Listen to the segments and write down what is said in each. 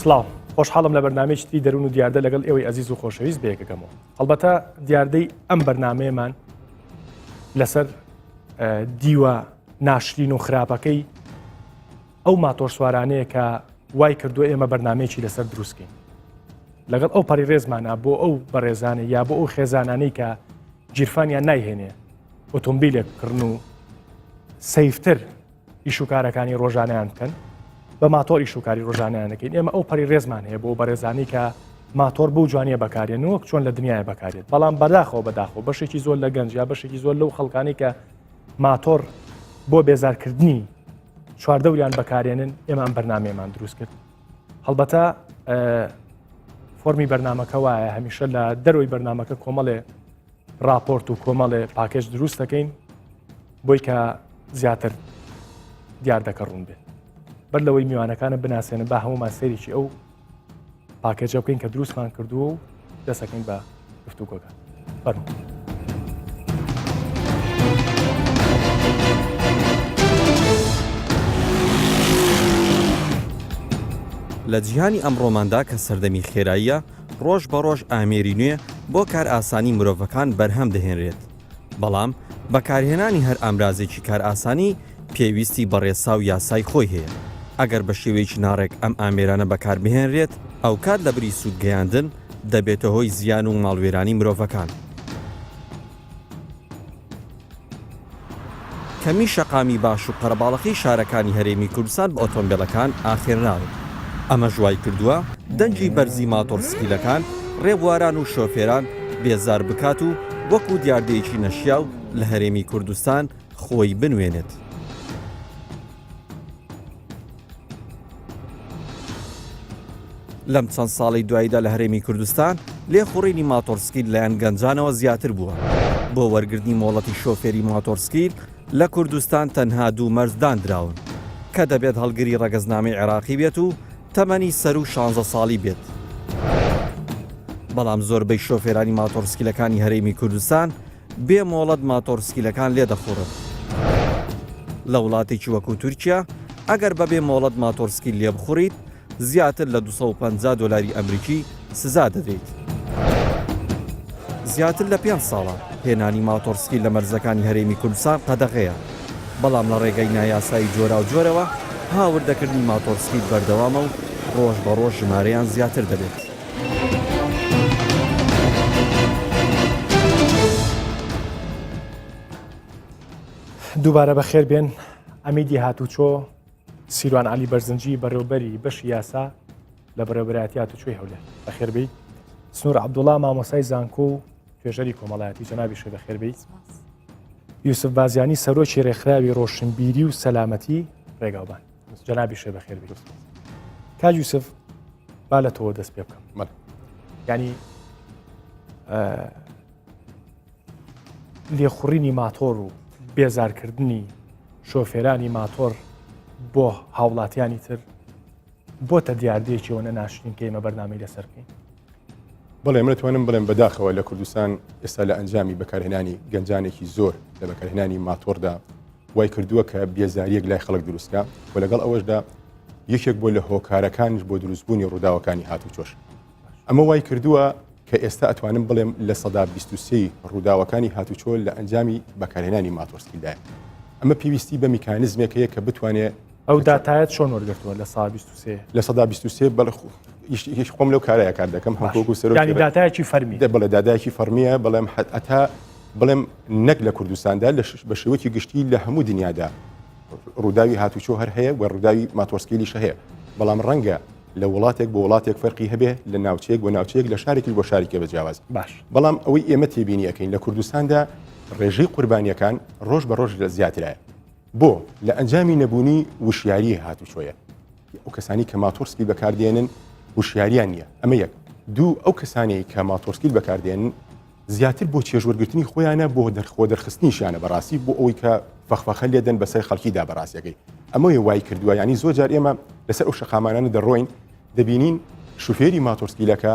سڵاو خۆشحاڵم لە بەرنامەیەکی تری دەروون و دیاردە لەگەڵ ئێوەی ئەزیز و خۆشەویست بەیەکەکەمەوە هەڵبەتە دیاردەی ئەم بەرنمەیەمان لەسەر دیوە ناشرین و خراپەکەی ئەو ماتۆرسوارانەیە کە وای کردو ئێمە بەرنمەیەکی لەسەر دروستکەین لەگەڵ ئەو پەڕی ڕێزمانە بۆ ئەو بەڕێزانە یا بۆ ئەو خێزانانەی کە گیرفانیان نایهێنێ ئۆتۆمبیلێک بکڕن و سەیفتر ئیش و کارەکانی ڕۆژانیان بکەن بە ماتۆر ئیش و کاری ڕۆژانیان دەکەین ئێمە ئەو پەری ڕێزمان هەیە بۆ بەڕێزانی کە ماتۆر بۆ جوانیە بەکارێن وەک چۆن لە دنیای بەکارێت بەڵام بەداخەوە بەداخەوە بەشێکی زۆر لە گەنج یا بەشێکی زۆر لەو خەڵکانی کە ماتۆر بۆ بێزارکردنی چواردەوریان بەکارێنن ئێمە ئەم بەرنمەیەمان دروست کرد هەڵبەتە فۆرمی بەرنمەکە وایە هەمیشە لە دەرەوەی بەرنمەکە کۆمەڵێ راپۆرت و کۆمەڵێ پاکێج دروست دەکەین بۆی کە زیاتر دیاردەکە ڕوون بێت بەر لەوەی میوانەکانە بناسێنن با هەمومان سەیرێکی ئەو پاکێجە بکەین کە دروستمان کردووە و دەسەکەین بە گفتوگۆکە فەرموو. لە جیهانی ئەمڕۆماندا کە سەردەمی خێراییە، ڕۆژ بە ڕۆژ ئامێری نوێ بۆ کارئاسانی مرۆڤەکان بەرهەم دەهێنرێت، بەڵام بەکارهێنانی هەر ئامرازێکی کارئاسانی پێویستی بە ڕێسا و یاسای خۆی هەیە، ئەگەر بە شێوەیەکی ناڕێک ئەم ئامێرانە بەکاربهێنرێت ئەوکات لەبری سوود گەیاندن دەبێتە هۆی زیان و ماڵوێرانی مرۆڤەکان. کەمی شەقامی باش و قەرەباڵخی شارەکانی هەرێمی کوردستان بە ئۆتۆمبێلەکان ئاخێنراون، ئەمەش وایکردووە دەنگی بەرزی ماتۆڕسکیلەکان ڕێبواران و شۆفێران بێزار بکات و وەکو دیاردەیەکی نەشیاو لە هەرێمی کوردستان خۆی بنوێنێت. لەم چەند ساڵەی دواییدا لە هەرێمی کوردستان لێخوڕینی ماتۆڕسکیل لایەن گەنجانەوە زیاتر بووە. بۆ وەرگرتنی مۆڵەتی شۆفێری ماتۆڕسکیل لە کوردستان تەنها دوو مەرج داندراون کە دەبێت هەڵگری ڕەگەزنامەی عێراقی بێت و تەمەنی سەروو شانزە ساڵی بێت. بەڵام زۆربەی شۆفێرانی ماتۆڕسکیلەکانی هەرێمی کوردستان بێ مۆڵەت ماتۆڕسکیلەکان لێدەخوڕن. لە وڵاتێکی وەکو تورکیا ئەگەر بەبێ مۆڵەت ماتۆڕسکیل لێبخوڕیت زیاتر لە 250 دۆلاری ئەمریکی سزا دەدرێیت. زیاتر لە پێنج ساڵە هێنانی ماتۆڕسکیل لە مەرزەکانی هەرێمی کوردستان قەدەغەیە، بەڵام لە ڕێگەی نایاسایی جۆراوجۆرەوە هاوردەکردنی ماتۆڕسکیل بەردەوامە و ڕۆژ بە ڕۆژ ژمارەیان زیاتر دەبێت. دووبارە بەخێر بێن عەمیدی هاتوچۆ سیروان علی بەرزنجی بەڕێوبەری بەشی یاسا لە بەڕێوبەرایەتی هاتوچۆی هەولێر بەخێربێی سنوور عەبدوڵا مامۆسای زانکۆ و توێژەری کۆمەڵایەتی جەنابی شێ بەخێربێی یوسف بازیانی سەرۆکی ڕێکخراوی ڕۆشنبیری و سەلامەتی ڕێگاوبان جەنابی شێ بەخێربێی کاک یوسف با لە تۆوە دەست پێ بکەم ینی لێخوڕینی ماتۆر و بێزارکردنی شۆفێرانی ماتۆر بۆ هاوڵاتیانی تر بۆتە دیاردەیەکی ئەوەنە ناشرین کە ئێمە بەرنامەی لەسەر بکەین؟ بەڵێ من توانم بڵێم بەداخەوە لە کوردستان ئێستا لە ئەنجامی بەکارهێنانی گەنجانێکی زۆر لە بەکارهێنانی ماتۆردا وای کردووە کە بێزاریەک لای خەڵک دروستکە و لەگەڵ ئەوەشدا یەکێک بۆ لە هۆکارەکانیش بۆ دروستبوونی ڕووداوەکانی هاتوچۆش ئەمە وای کردووە کە ئێستا ئەتوانم بڵێم 23% ڕووداوەکانی هاتوچۆ لە ئەنجامی بەکارهێنانی ماتۆرسکیلدایە ئەمە پێویستی بە میکانزمێک هەیە کە بتوانێت ئەو داتایەت چۆن وەرگرتووە 23% 23% بەڵێ یش خۆم لەو کارەیە کار دەکەم هەموو سەرۆکی یانی داتایەکی فەرمی دە بڵێ دادایەکی فەرمیە بەڵێم هەتا بڵێم نەک لە کوردستاندا لە بە شێوەیەکی گشتی لە هەموو دنیادا ڕووداوی هاتوچۆ هەر هەیە و ڕووداوی ماتۆرسکیلیش هەیە بەڵام ڕەنگە لە وڵاتێک بۆ وڵاتێک فەرقی هەبێ لە ناوچەیەک بۆ ناوچەیەک لە شارێکی بۆ شارێکی بە جیاواز باش بەڵام ئەوەی ئێمە تێبینی ئەەکەین لە کوردستاندا ڕێژەی قوربانیەکان ڕۆژ بە ڕۆژ لە زیاترایە بۆ؟ لە ئەنجامی نەبوونی وشیاریی هاتوچۆیە. ئەو کەسانەی کە ماتۆڕسکیل بەکاردێنن وشیاریان نییە، ئەمە یەک. دوو، ئەو کەسانەی کە ماتۆڕسکیل بەکاردێنن زیاتر بۆ چێژوەرگرتنی خۆیانە، بۆ خۆدەرخستنیشیانە بەڕاستی، بۆ ئەوەی کە فەخفەخە لێدەن بەسەر خەڵکیدا بەڕاستیەکەی. ئەمەیە وای کردووە، یانی زۆر جار ئێمە لەسەر ئەو شەقامانانە دەڕۆین دەبینین شوفێری ماتۆڕسکیلەکە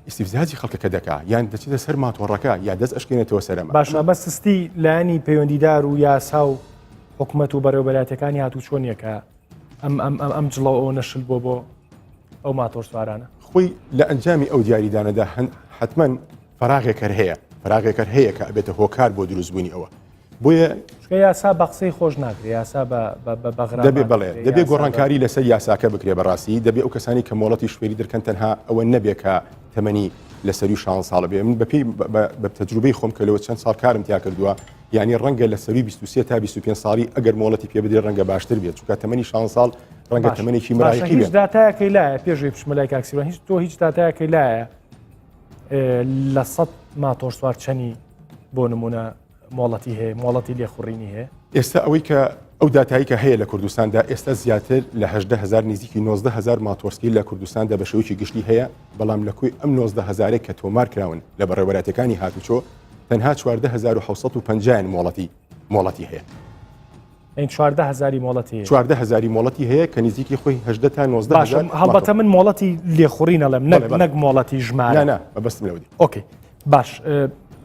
ئیستیفزازی خەڵکەکە دەکا یان دەچێتە سەر ماتۆڕەکە یا دەست ئەشکێنێتەوە سەر ئەمە. باشە بەس سستی لایەنی پەیوەندیدار و یاسا و حکومەت و بەڕێوەبەرایەتیەکانی هاتوچۆ نییە کە ئەم ئەم ئەم ئەم جڵەو ئەوە نەشل بۆ بۆ. ئەو ماتۆرسوارانە؟ خۆی لە ئەنجامی ئەو دیاریدانەدا حتمما فراغێک هەر هەیە فراغێک هەر هەیە کە ئەبێتە هۆکار بۆ دروستبوونی ئەوە بۆیە چونکە یاسا بە قسەی خۆش ناکرێ یاسا بە بە بە دەبێ بەڵێ دەبێ گۆڕانکاری لەسەر یاساکە بکرێ بەڕاستی دەبێ ئەو کەسانی کە مۆڵەتی شوێری دەرکەن تەنها ئەوە نەبێ کە تەمەنی لە سەروی 16 ساڵە بێ من بەپێی بە تەجروبەی خۆم کە لەوە چەند ساڵ کارم تیا کردووە یعنی ڕەنگە لە سەروی 23 تا 25 ساڵی ئەگەر مۆڵەتی پێ بدرێ ڕەنگە باشتر بێت چونکە تەمەنی 16 ساڵ ڕەنگە تەمەنێکی مراهقی بێت داتایەکەی لایە پێشوی بچمە لای کاک سیروان هیچ تۆ هیچ داتایەکەی لایە لە سەد ماتۆرسوار چەنی بۆ نمونە مۆڵەتی هەیە مۆڵەتی لێخوڕینی هەیە؟ ئێستا ئەوەی کە ئەو داتایی کە هەیە لە کوردستاندا ئێستا زیاتر لە 18 هزار نزیکی 19 هزار ماتۆرسکیل لە کوردستاندا بە شێوەیەکی گشتی هەیە بەڵام لە کۆی ئەم 19 هزارێک کە تۆمار کراون لە بەڕێوەبەرایەتیەکانی هاتوچۆ تەنها 14750 مۆڵەتی مۆڵەتی هەیە. ئەین 14 هزاری مۆڵەتی هەیە. 14 هزاری مۆڵەتی هەیە کە نزیکی خۆی 18 تا 19 باشە هەڵبەتە من مۆڵەتی لێخوڕین ئەڵێم نەک نەک مۆڵەتی ژمارە. نا نا مەبەستم لەوە دی. okay باش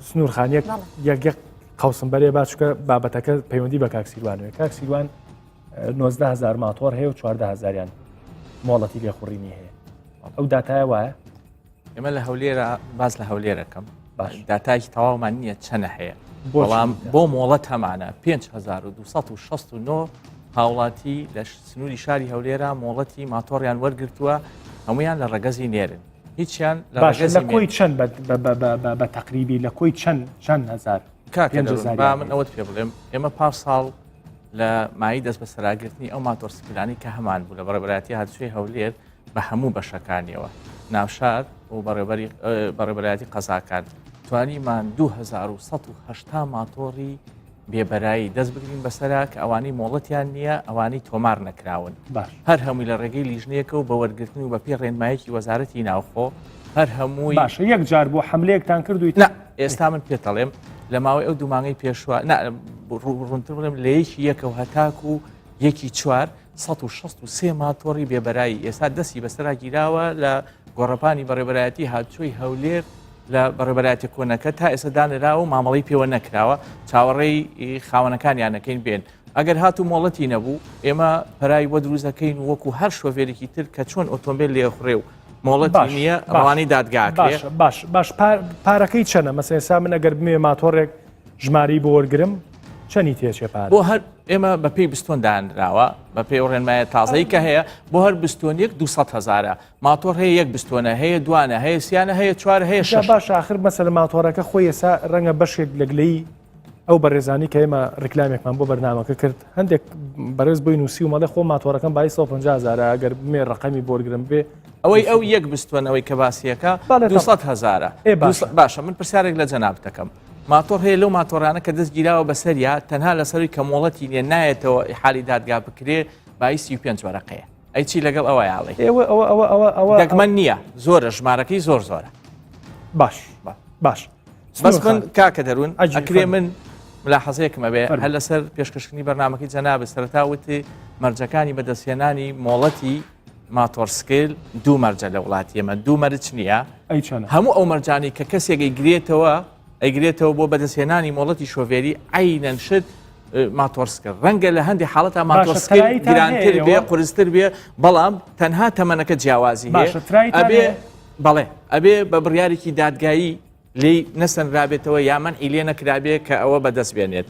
سنوور خان یەک یەک یەک قوسم بەرێ با چکە بابەتەکە پەیوەندی بە کاک سیروانەوە کاک سیروان 19هزار ماتۆر هەیە و 14 هزاریان مۆڵەتی لێخوڕینی هەیە ئەو داتایە وایە ئێمە لە هەولێرە باز لە هەولێرەکەم باش داتایکی تەواومان نییە چەنە هەیە بەڵام بۆ مۆڵەت هەمانە 5269 هاوڵاتی لە سنووری شاری هەولێرە مۆڵەتی ماتۆڕیان وەرگتووە هەمویان لە ڕەگەزی نێرن هیچیان لە باشە لە کۆی چەند بە تەقریبی لە کۆی چەند چەند هزار با من ئەوەت پێ بڵێم ئێمە پار ساڵ لە مای دەست بە سەراگرتنی ئەو ماتۆرسکلانی کە هەمان بوو لە بەڕێبەتی هاتووی هەولێر بە هەموو بەشەکانیەوە ناوشار و بەڕێبەری بەڕێبەرایەتی قەزاکان توانیمان 2180 ماتۆڕی بێبەرایی دەست بگرین بەسەرا کە ئەوانەی مۆڵەتیان نییە ئەوانەی تۆمار نەکراون هەر هەمووی لە ڕێگەی لیژنەیەکە و بە وەرگرتن و بە پێی ڕێنمایەکی وەزارەتی ناوخۆ هەر هەمووی باشە یەک جار بۆ حملەیەکتان کردووی نا ئێستا من پێتەڵێم لە ماوەی ئەو دوو مانگەی پێشوە نا ڕوونتر بڵێم لە یەکی یەکەوە هەتاکو یەکی چوار 163 ماتۆڕی بێبەرایی ئێستا دەستی بەسەرا گیراوە لە گۆڕەپانی بەڕێبەرایەتی هاتوچۆی هەولێر لە بەڕێبەرایەتی کۆنەکە تا ئێستا دانراوە و مامەڵەی پێوە نەکراوە چاوەڕێی خاوەنەکانیان نەکەین بێن ئەگەر هاتوو مۆڵەتی نەبوو ئێمە پەرای بۆ دروست دەکەین وەکو هەر شۆفێرێکی تر کە چۆن ئۆتۆمبیل لێخڕێ و مۆڵەتی نییە ڕەوانەی دادگا باش باش باش پارەکەی چەنە مەسە ئێستا من ئەگەر بمێ ماتۆڕێک ژمارەی بۆ وەرگرم چەنی تێچێ پارە بۆ هەر ئێمە بە پێی بستۆن دانراوە بە پێی ڕێنمایە تازەی کە هەیە بۆ هەر بستۆنێک 200 هزارە ماتۆر هەیە یەک بستۆنە هەیە دوانە هەیە سیانە هەیە چوار هەیە شەش باش ئاخر مەسەلە ماتۆڕەکە خۆی ئێستا ڕەنگە بەشێک لە گلەی ئەو بەڕێزانی کە ئێمە ڕیکلامێکمان بۆ بەرنامەکە کرد هەندێک بەڕێز بۆی نووسی و مەڵێ خۆ ماتۆڕەکەم بای 150 هزارە ئەگەر بمێ ڕقەمی بۆرگرم بێ ئەوەی ئەو یەک بستۆنەوەی کە باسیەکە 200 هزارە باشە من پرسیارێک لە جەناب دەکەم ماتۆڕ هەیە لەو ماتۆڕانە کە دەست گیراوە بەسەریا تەنها لەسەروی کە مۆڵەتی نیە نایەتەوە ئیحالی دادگا بکرێ بایی 35 وەرەقەیە ئەی چی لەگەڵ ئەوە یاڵی ئێوە ئەوە ئەوە ئەوە ئەوە دەگمەن نییە زۆرە ژمارەکەی زۆر زۆرە باش باش بەس من کاکە دەروون ئەکرێ من ملاحەزەیەکم ئەبێ هەر لەسەر پێشکەشکردنی بەرنمەکەی جەنابت سەرەتا وتی مەرجەکانی بەدەستهێنانی مۆڵەتی ماتۆرسکیل دوو مەرجە لە وڵاتی ئێمە دوو مەرج نییە هەموو ئەو مەرجانی کە کەسێک ئەیگرێتەوە ئەیگرێتەوە بۆ بەدەستهێنانی مۆڵەتی شۆفێری عینەن شت ماتۆرسکە ڕەنگە لە هەندی حاڵەتا ماتۆرسکە گرانتر بێ قورستر بێ بەڵام تەنها تەمەنەکە جیاوازی ئەبێ بەڵێ ئەبێ بە بڕیارێکی دادگایی لێی نەسەنرابێتەوە یا مەنعی لێ نەکرابێ کە ئەوە بەدەست بێنێت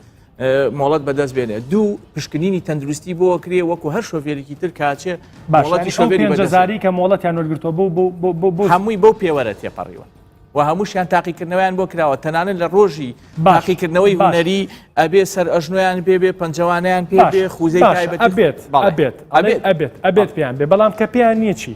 مۆڵەت بەدەست بێنێت دوو پشکنینی تەندروستی بۆ کرێ وەکو هەر شۆفێرێکی تر کاچێ مۆڵەتی شۆفێری بەجزاری کە مۆڵەتیان وەرگرتووە بۆ بۆ بۆ بۆ هەمووی بەو پێوەرە تێپەڕیوە و هەمووشیان تاقیکردنەوەیان بۆ کراوە تەنانەت لە ڕۆژی تاقیکردنەوەی هونەری ئەبێ سەر ئەژنۆیان پێ بێ پەنجەوانیان پێ بێ خوزەی تایبەت ئەبێت ئەبێت ئەبێت ئەبێت ئەبێت پێیان بێ بەڵام کە پێیان نییە چی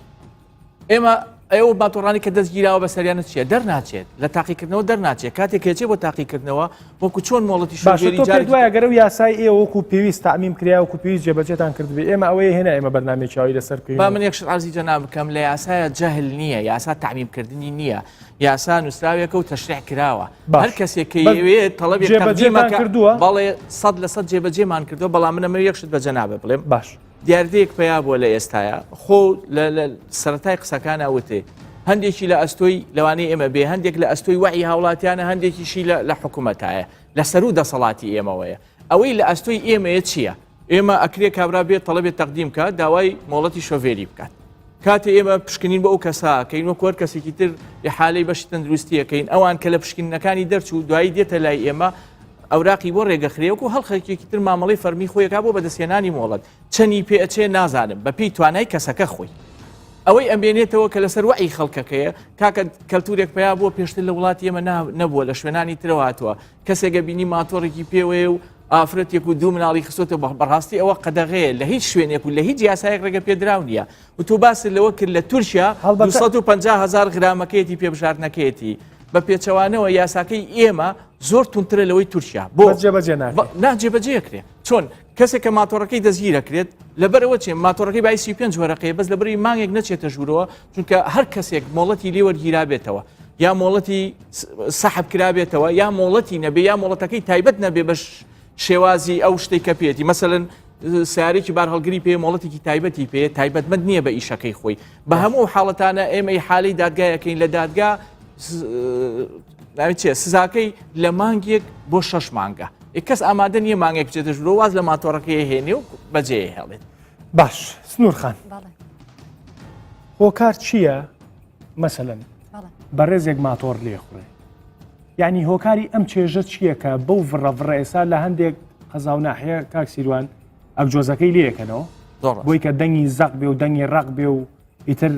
ئێمە ئەو ماتۆڕانی کە دەست گیراوە بەسەریانە چیە دەرناچێت لە تاقیکردنەوە دەرناچێت کاتێک کێچێ بۆ تاقیکردنەوە وەکو چۆن مۆڵەتی شۆفێری جار دوای گەرە و یاسای ئێوە وەکو پێویست تەعمیم کرا وەکو پێویست جێبەجێتان کردبێ ئێمە ئەوەی هێنا ئێمە بەرنامەی چاوی لەسەر بکەین با من یەک شت عەرزی جەناب بکەم لە یاسایە جەهل نییە یاسا تەعمیمکردنی نییە یاسا نووسراوێکە و تەشریع کراوە هەر کەسێک کە یەوێت تەڵەبێک جێبەجێمان کردووە بەڵێ 100% جێبەجێمان کردووە بەڵام من ئەمەوێ یەک شت بە جەنابت بڵێم باش دیاردەیەک پەیا بووە لە ئێستایا خۆ لە سەرەتای قسەکانا وتێ هەندێکی لە ئەستۆی لەوانەیە ئێمە بێ هەندێک لە ئەستۆی وەعی هاوڵاتیانە هەندێکیشی لە حکوومەتایە لە سەرو دەسەڵاتی ئێمەوەیە ئەوەی لە ئەستۆی ئێمەیە چییە؟ ئێمە ئەکرێ کابرا بێت تەڵەبێ تەقدیم کات داوای مۆڵەتی شۆفێری بکات. کاتێ ئێمە پشکنین بۆ ئەو کەسە ئەکەین وەکو هەر کەسێکی تر ئیحالەی بەشی تەندروستی ئەکەین ئەوان کە لە پشکنینەکانی دەرچوو دوایی دێتە لای ئێمە ئەوراقی بۆ ڕێگەخرێ وەکو هەر خەڵکێکی تر مامەڵەی فەرمی خۆیەکا بۆ بەدەستهێنانی مۆڵەت چەنی پێ ئەچێ نازانم بەپێی توانای کەسەکە خۆی ئەوەی ئەمێنێتەوە کە لەسەر وەعی خەڵکەکەیە کاکە کەلتورێک پیا بووە پێشتر لە وڵاتی ئێمە نەبووە لە شوێنانی ترەوە هاتووە کەسێکە بینی ماتۆڕێکی پێوەیە و ئافرەتێک و دوو مناڵی خستۆتە بەڕاستی ئەوە قەدەغەیە لە هیچ شوێنێک و لە هیچ یاسایەک ڕێگە پێدراو نییە و تۆ باست لەوە کرد لە تورکیا 250 هزار غرامەکەیەتی پێبژاردنەکەیەتی بە پێچەوانەوە یاساکەی ئێمە زۆر تونترە لەوەی تورکیا بۆ جێبەجێ نا جێبەجێکرێ چۆن کەسێک کە ماتۆڕەکەی دەستگیرەکرێت لەبەرەوە چێ ماتۆڕەکەی بای 35 وەرەقەیە بەس لەبری مانگێک نەچێتە ژوورەوە چونکە هەر کەسێک مۆڵەتی لێوەرگیرابێتەوە یا مۆڵەتی سەحب کرابێتەوە یا مۆڵەتی نەبێ یا مۆڵەتەکەی تایبەت نەبێ بە شێوازی ئەو شتێک کە پێێتی مەسەن سیارێکی بارهەڵگری پێ مۆڵەتێکی تایبەتی پێ تایبەتمەند نییە بە ئیشەکەی خۆی بە هەموو حاڵەتانە ئێمەی حالی دادگایەکەین لە دادگا ناوی چیە سزاکەی لە مانگێک بۆ شەش مانگە کەس ئامادە نییە مانگێک بچێتە ژورۆ واز لە ماتۆڕەکەی هێنێ و بەجێ هێڵێت باش سنوور خان هۆکار چییە مەسەلەن بەڕێزێک ماتۆڕ لێخوڕێ یعنی هۆکاری ئەم چێژە چییە کە بەو ڤڕە ڤڕە ئێستا لە هەندێک قەزا و ناحیە کاک سیروان ئەگجۆزەکەی لەکەنەوە بۆی کە دەنگی زەق بێ و دەنگی ڕق بێ و ئیتر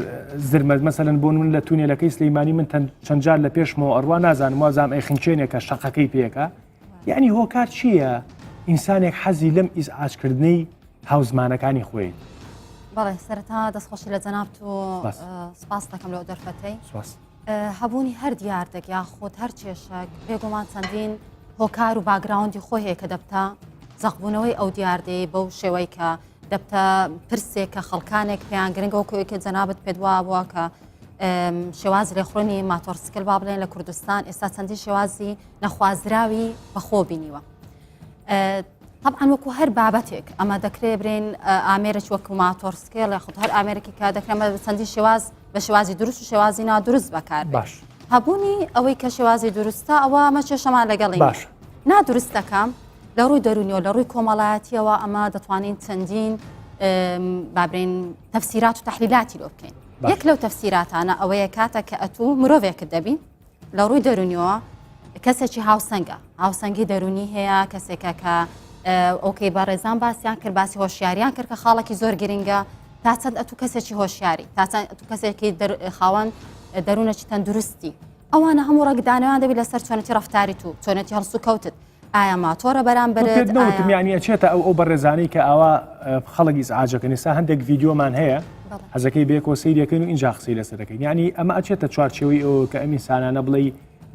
زرمەت مەسەن بۆ من لە تونێلەکەی سلەیمانی من چەند جار لە پێشمەوە ئەڕوا نازانم وازام ئەی خنچێنێکە شەقەکەی پێکە یعنی هۆکار چییە ئینسانێک حەزی لەم ئیزعاجکردنەی هاوزمانەکانی خۆی؟ بەڵێ سەرەتا دەستخۆشی لە جەنابت و سپاس دەکەم لەو دەرفەتەی هەبوونی هەر دیاردێک یاخود هەر کێشەک بێگومان چەندین هۆکار و background ی خۆی هەیە کە دەبتە زەقبوونەوەی ئەو دیاردەی بەو شێوەی کە دەبتە پرسێک کە خەڵکانێک پێیان گرنگە وەکو کە جەنابت پێت وابووە کە شێوازی لێخوڕینی ماتۆڕسکل با بڵێن لە کوردستان ئێستا چەندین شێوازی نەخوازراوی بەخۆ بینیوە. طبعا وەکو هەر بابەتێک ئەمە دەکرێ برێن ئامێرێک وەکو ماتۆر سکێڵ یاخود هەر ئامێرێکی کە دەکرێمە چەندین شێواز بە شێوازی دروست و شێوازی نادروست بەکار باش هەبوونی ئەوەی کە شێوازی دروستە ئەوە ئەمە کێشەمان لەگەڵی باش نادروستەکە لە ڕووی دەرونیەوە لە ڕووی کۆمەڵایەتیەوە ئەمە دەتوانین چەندین بابرین تەفسیرات و تحلیلاتی لۆ بکەین یەک لەو تەفسیراتانە ئەوەیە کاتە کە ئەتوو مرۆڤێکت دەبی لە ڕووی دەرونیەوە کەسێکی هاوسەنگە هاوسەنگی دەرونی هەیە کەسێکە کە ئۆکەی بەڕێزان باسییان کرد باسی هۆشیاریان کرد کە خاڵێکی زۆر گرنگە تا چەند ئەتو کەسێکی هۆشیاری تا چەند ئەتو کەسێکی خاوەن دەروونەکی تەندروستی ئەوانە هەموو ڕەگدانەوان دەبی لەسەر چۆنەتی ڕفتاری تو چۆنەتی هەڵسو کەوتت ئایا ماتۆرە بەرامبەرت نەوتم یانی ئەچێتە ئەو ئەو بەڕێزانەی کە ئاوا خەڵک ئیزعاجەکەن ئێستا هەندێک ڤیدیۆمان هەیە حەزەکەی بێکەوە سەیرەکەین و ئینجا قسەی لەسەر دەکەین یعنی ئەمە ئەچێتە چوارچێوەی ئەوە کە ئەم ئینسانانە بڵێ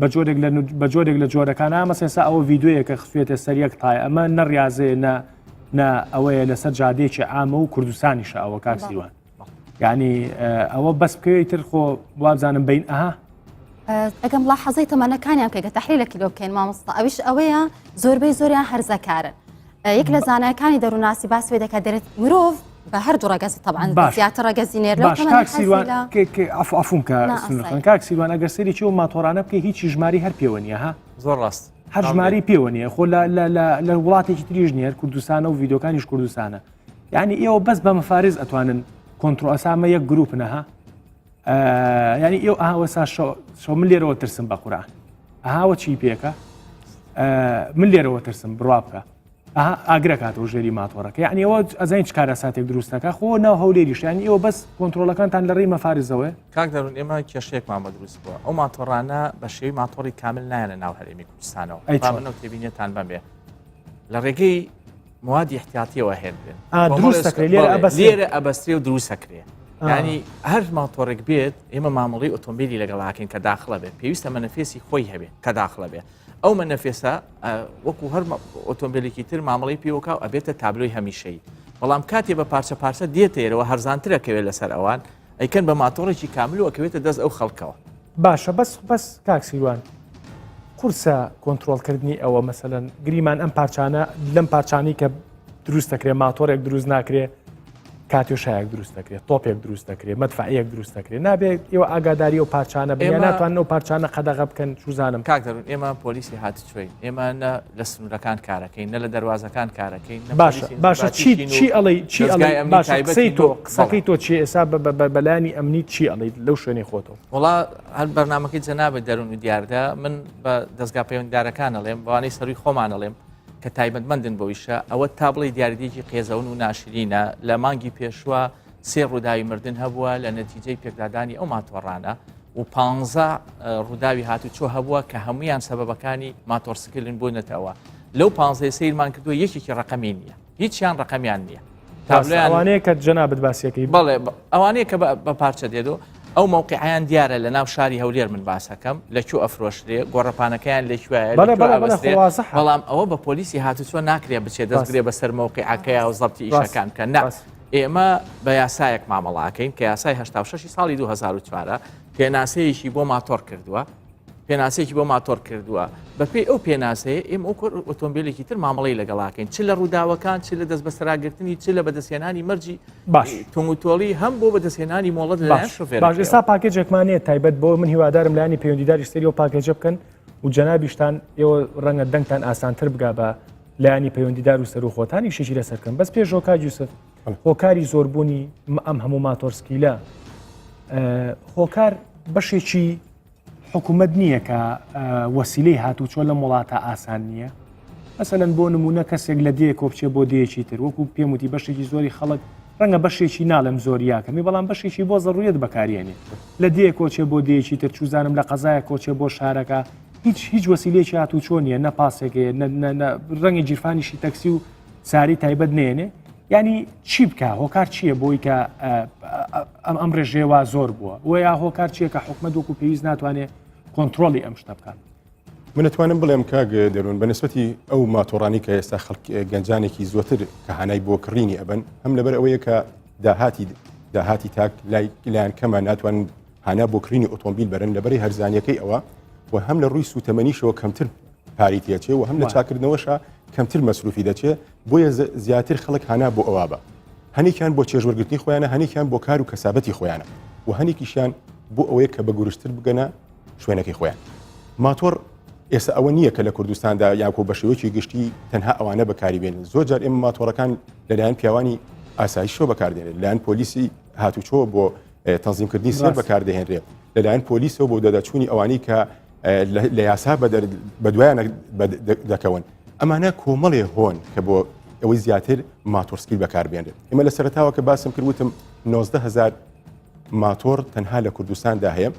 بە جۆرێک لە بە جۆرێک لە جۆرەکان ئامە سێسا ئەوە ڤیدیۆیە کە خسوێتە سەر یەک تای ئەمە نەڕیازەیە نە نە ئەوەیە لەسەر جادەیەکی عامە و کوردستانیشە ئەوە کاک سیروان یعنی ئەوە بەس بکەوێت تر خۆ وابزانم بین ئەها ئەگەم لاحەزەی تەمەنەکانیان بکەین کە تەحلیلێکی لۆ بکەین مامۆستا ئەویش ئەوەیە زۆربەی زۆریان هەرزەکارن یەک لە زانایەکانی دەروونناسی باس وێ دەکات دەرێت مرۆڤ بە هەردوو ڕەگەزی طبعا زیاتر ڕەگەزی نێر لەو تەمەنی حەزیلە عفوم کە کاک سیروان ئەگەر سەیرێکی ئەو ماتۆڕانە بکەی هیچ ژماری هەر پێوە نییە ها زۆر ڕاست هەر ژماری پێوە نییە خۆ لە وڵاتێکی تریش نییە کوردستانە و ڤیدۆکانیش کوردستانە یعنی ئێوە بەس بە مەفارز ئەتوانن کۆنترۆ ئەسامە یەک گروپ نەها ینی ئێو ئاوەسا شۆ من لێرەوە ترسم بە قورآن ئەهاوە چی پێکە من لێرەوە ترسم بڕوا بکە ئاگرە کاتەوە ژێری ماتۆڕەکە یعنی ئەوە ئەزانین چ کارەساتێک دروستەکە خۆ ناو هەولێریش یعنی ئێوە بەس کۆنتترۆلەکانتان لە ڕێی مەفارزەوە کاک دەرون ئێمە کێشەیەکمان بە دروست بووە ئەو ماتۆڕانە بە شێوی ماتۆڕی کامل نایەنە ناو هەرێمی کوردستانەوە ئەی چۆن تێبینێتان بەمێ لە ڕێگەی موادی احتیاطیەوە هێنرێن دروست دەکرێت لێرە ئەبەسترێ لێرە ئەبەسترێ و دروست دەکرێ ینی هەر ماتۆڕێک بێت ئێمە مامەڵی ئۆتۆمبیلی لەگەڵاکەین کە داخڵە بێت پێویستە مەنەفێسی خۆی هەبێت کە داخڵە بێت ئەو مەنەفێسە وەکو هەر ئۆتۆمبیلێکی تر مامەڵی پێوەکە و ئەبێتە تابلۆی هەمیشەی بەڵام کاتێ بە پارچە پارچە دێتێرەوە هەرزانترەکەوێت لەسەر ئەوان ئەیکەن بە ماتۆڕێکی کامل و ئەکەوێتە دەست ئەو خەڵکەوە. باشە بەس بەس کاک سیروان قورسە کۆنترۆڵکردنی ئەوە مەسەلەن گریمان ئەم پارچانە لەم پارچانی کە دروست دەکرێت ماتۆرێک دروست ناکرێ. کاتیۆشایەک دروست دەکرێت تۆپێک دروست دەکرێت مەدفعەیەک دروست دەکرێت نابێت ئێوە ئاگاداری ئەو پارچانە بن یا ناتوانن ئەو پارچانە قەدەغە بکەن چوزانم. کاک دەروون ئێمە پۆلیسی هاتوچۆین ئێمە نە لە سنوورەکان کارەکەین نە لە دەروازەکان کارەکەین نە باشە پۆلیسی باشە چی ئینتباتیشین و چی ئەڵێی چی دەزگای ئەڵێی ئەمنی باشە قسەی تایبەتین تۆ و قسەکەی بەڵێ تۆ چیە ئێستا بە بە بە بەلایەنی ئەمنی چی ئەڵێیت لەو شوێنەی خۆتەوە؟ وەڵا هەر بەرنامەکەی جەنابت دەروون و دیاردە من بە دەزگا پەیوەندیدارەکان ئەڵێم بەوانەی سەرووی خۆمان ئەڵێم کە تایبەتمەندن بەو ئیشە، ئەوە تا بڵێی دیاردەیەکی قێزەون و ناشرینە، لە مانگی پێشووە سێ ڕووداوی مردن هەبووە لە نەتیجەی پێکدادانی ئەو ماتۆڕانە و پانزە ڕووداوی هاتوچۆ هەبووە کە هەمویان سەبەبەکانی ماتۆڕسکلن بوونەتەوە لەو پانزەیە سەیرمان کردووە یەکێکی ڕەقەمی نییە هیچیان ڕەقەمیان نییە. تابلۆیان ئەوانەیە کە جەنابت باسیەکەی بەڵێ ئەوانەیە کە بە پارچە دێت و ئەو مەوقعیان دیارە لە ناو شاری هەولێر من باسەکەم لە کوێ ئەفرۆشرێ گۆڕەپانەکەیان لە کوێیە بەڵام ئەوە بە پۆلیسی هاتوچۆ ناکرێ بچێت دەستگرێ بەسەر مەوقعەکەی و زەبتی ئیشەکان بکەن نا ئێمە بە یاسایەک مامەڵاکەین کە یاسای 86 ساڵی 2004 پێناسەیەکی بۆ ماتۆڕ کردووە پێناسەیەکی بۆ ماتۆڕ کردووە، بەپێی ئەو پێناسەیە ئێمە وەکو ئۆتۆمبیلێکی تر مامەڵەی لەگەڵاکەین چ لە ڕووداوەکان چ لە دەستبەسەراگرتنی چ لە بەدەستهێنانی مەرجی باش توندوتۆڵی هەم بۆ بەدەستهێنانی مۆڵەت لەلایەن باش شۆفێرەکەیەوە. باش ئێستا پاکێجێکمان هەیە تایبەت بۆ من هیوادارم لایەنی پەیوەندیداریش سەیری ئەو پاکێجە بکەن و جەنابیشتان ئێوە ڕەنگە دەنگتان ئاسانتر بگا بە لایەنی پەیوەندیدار و سەرو خۆتان ئیشێکی لەسەر بکەن بەس پێش کاک یوسف هۆکاری زۆربوونی ئەم هەموو ماتۆرسکیلە هۆکار بەشێکی حکومەت نییە کە وەسیلەی هاتوچۆ لەم وڵاتە ئاسان نییە مەسەلەن بۆ نمونە کەسێک لە دێ کۆبچێ بۆ دێیەکی تر وەکو پێم وتی بەشێکی زۆری خەڵک ڕەنگە بەشێکی ناڵێم زۆر یاکەمی بەڵام بەشێکی بۆ زەڕویەت بەکارێنێ لە دێ کۆچێ بۆ دێیەکی تر چوزانم لە قەزایە کۆچێ بۆ شارەکە هیچ هیچ وەسیلەیەکی هاتوچۆ نییە نە پاسێکەیە نە ڕەنگە گیرفانیشی تەکسی و ساری تایبەت نێنێ ینی چی بکە هۆکار چییە بۆی کە ئەم ئەم ڕێژەیە وا زۆر بووە و یا هۆکار چییە کە حکومەت وەکو پێویست ناتوانێت کۆنتترۆلی ئەم شتە بکات من ئەتوانم بڵێم کاک دەروون بە نسبەتی ئەو ماتۆڕانی کە ئێستا خەڵک گەنجانێکی زۆتر کە هانای بۆ کڕینی ئەبن هەم لەبەر ئەوەیە کە داهاتی داهاتی تاک لای لایەن کەمە ناتوانن هانا بۆ کڕینی ئۆتۆمبیل بەرن لەبەری هەرزانیەکەی ئەوە و هەم لە ڕووی سوتەمەنیشەوە کەمتر پاری تێچێ و هەم لە چاکردنەوەشە کەمتر مەسروفی دەچێ بۆیە زیاتر خەڵک هانا بۆ ئەوە بە هەنێکیان بۆ چێژوەرگرتنی خۆیانە هەنێکیان بۆ کار و کەسابەتی خۆیانە و هەنێکیشیان بۆ ئەوەیە کە بە گورجتر بگەنە شوێنەکەی خۆیان. ماتۆڕ ئێستا ئەوە نییە کە لە کوردستاندا یاکۆ بە شێوەیەکی گشتی تەنها ئەوانە بەکاری بێنن زۆر جار ئێمە ماتۆڕەکان لەلایەن پیاوانی ئاسایشەوە بەکاردێنێت لەلایەن پۆلیسی هاتوچۆ بۆ تەنزیمکردنی سێر بەکاردەهێنرێت لەلایەن پۆلیسەوە بۆ دەدەچوونی ئەوانەی کە لە یاسا بەدوایان دەکەون ئەمانە کۆمەڵێ هۆن کە بۆ ئەوەی زیاتر ماتۆرسکیل بەکاربێنرێت ئێمە لە سەرتاوە کە باسم کرد وتم 19هزار ماتۆڕ تەنها لە کوردستاندا هەیە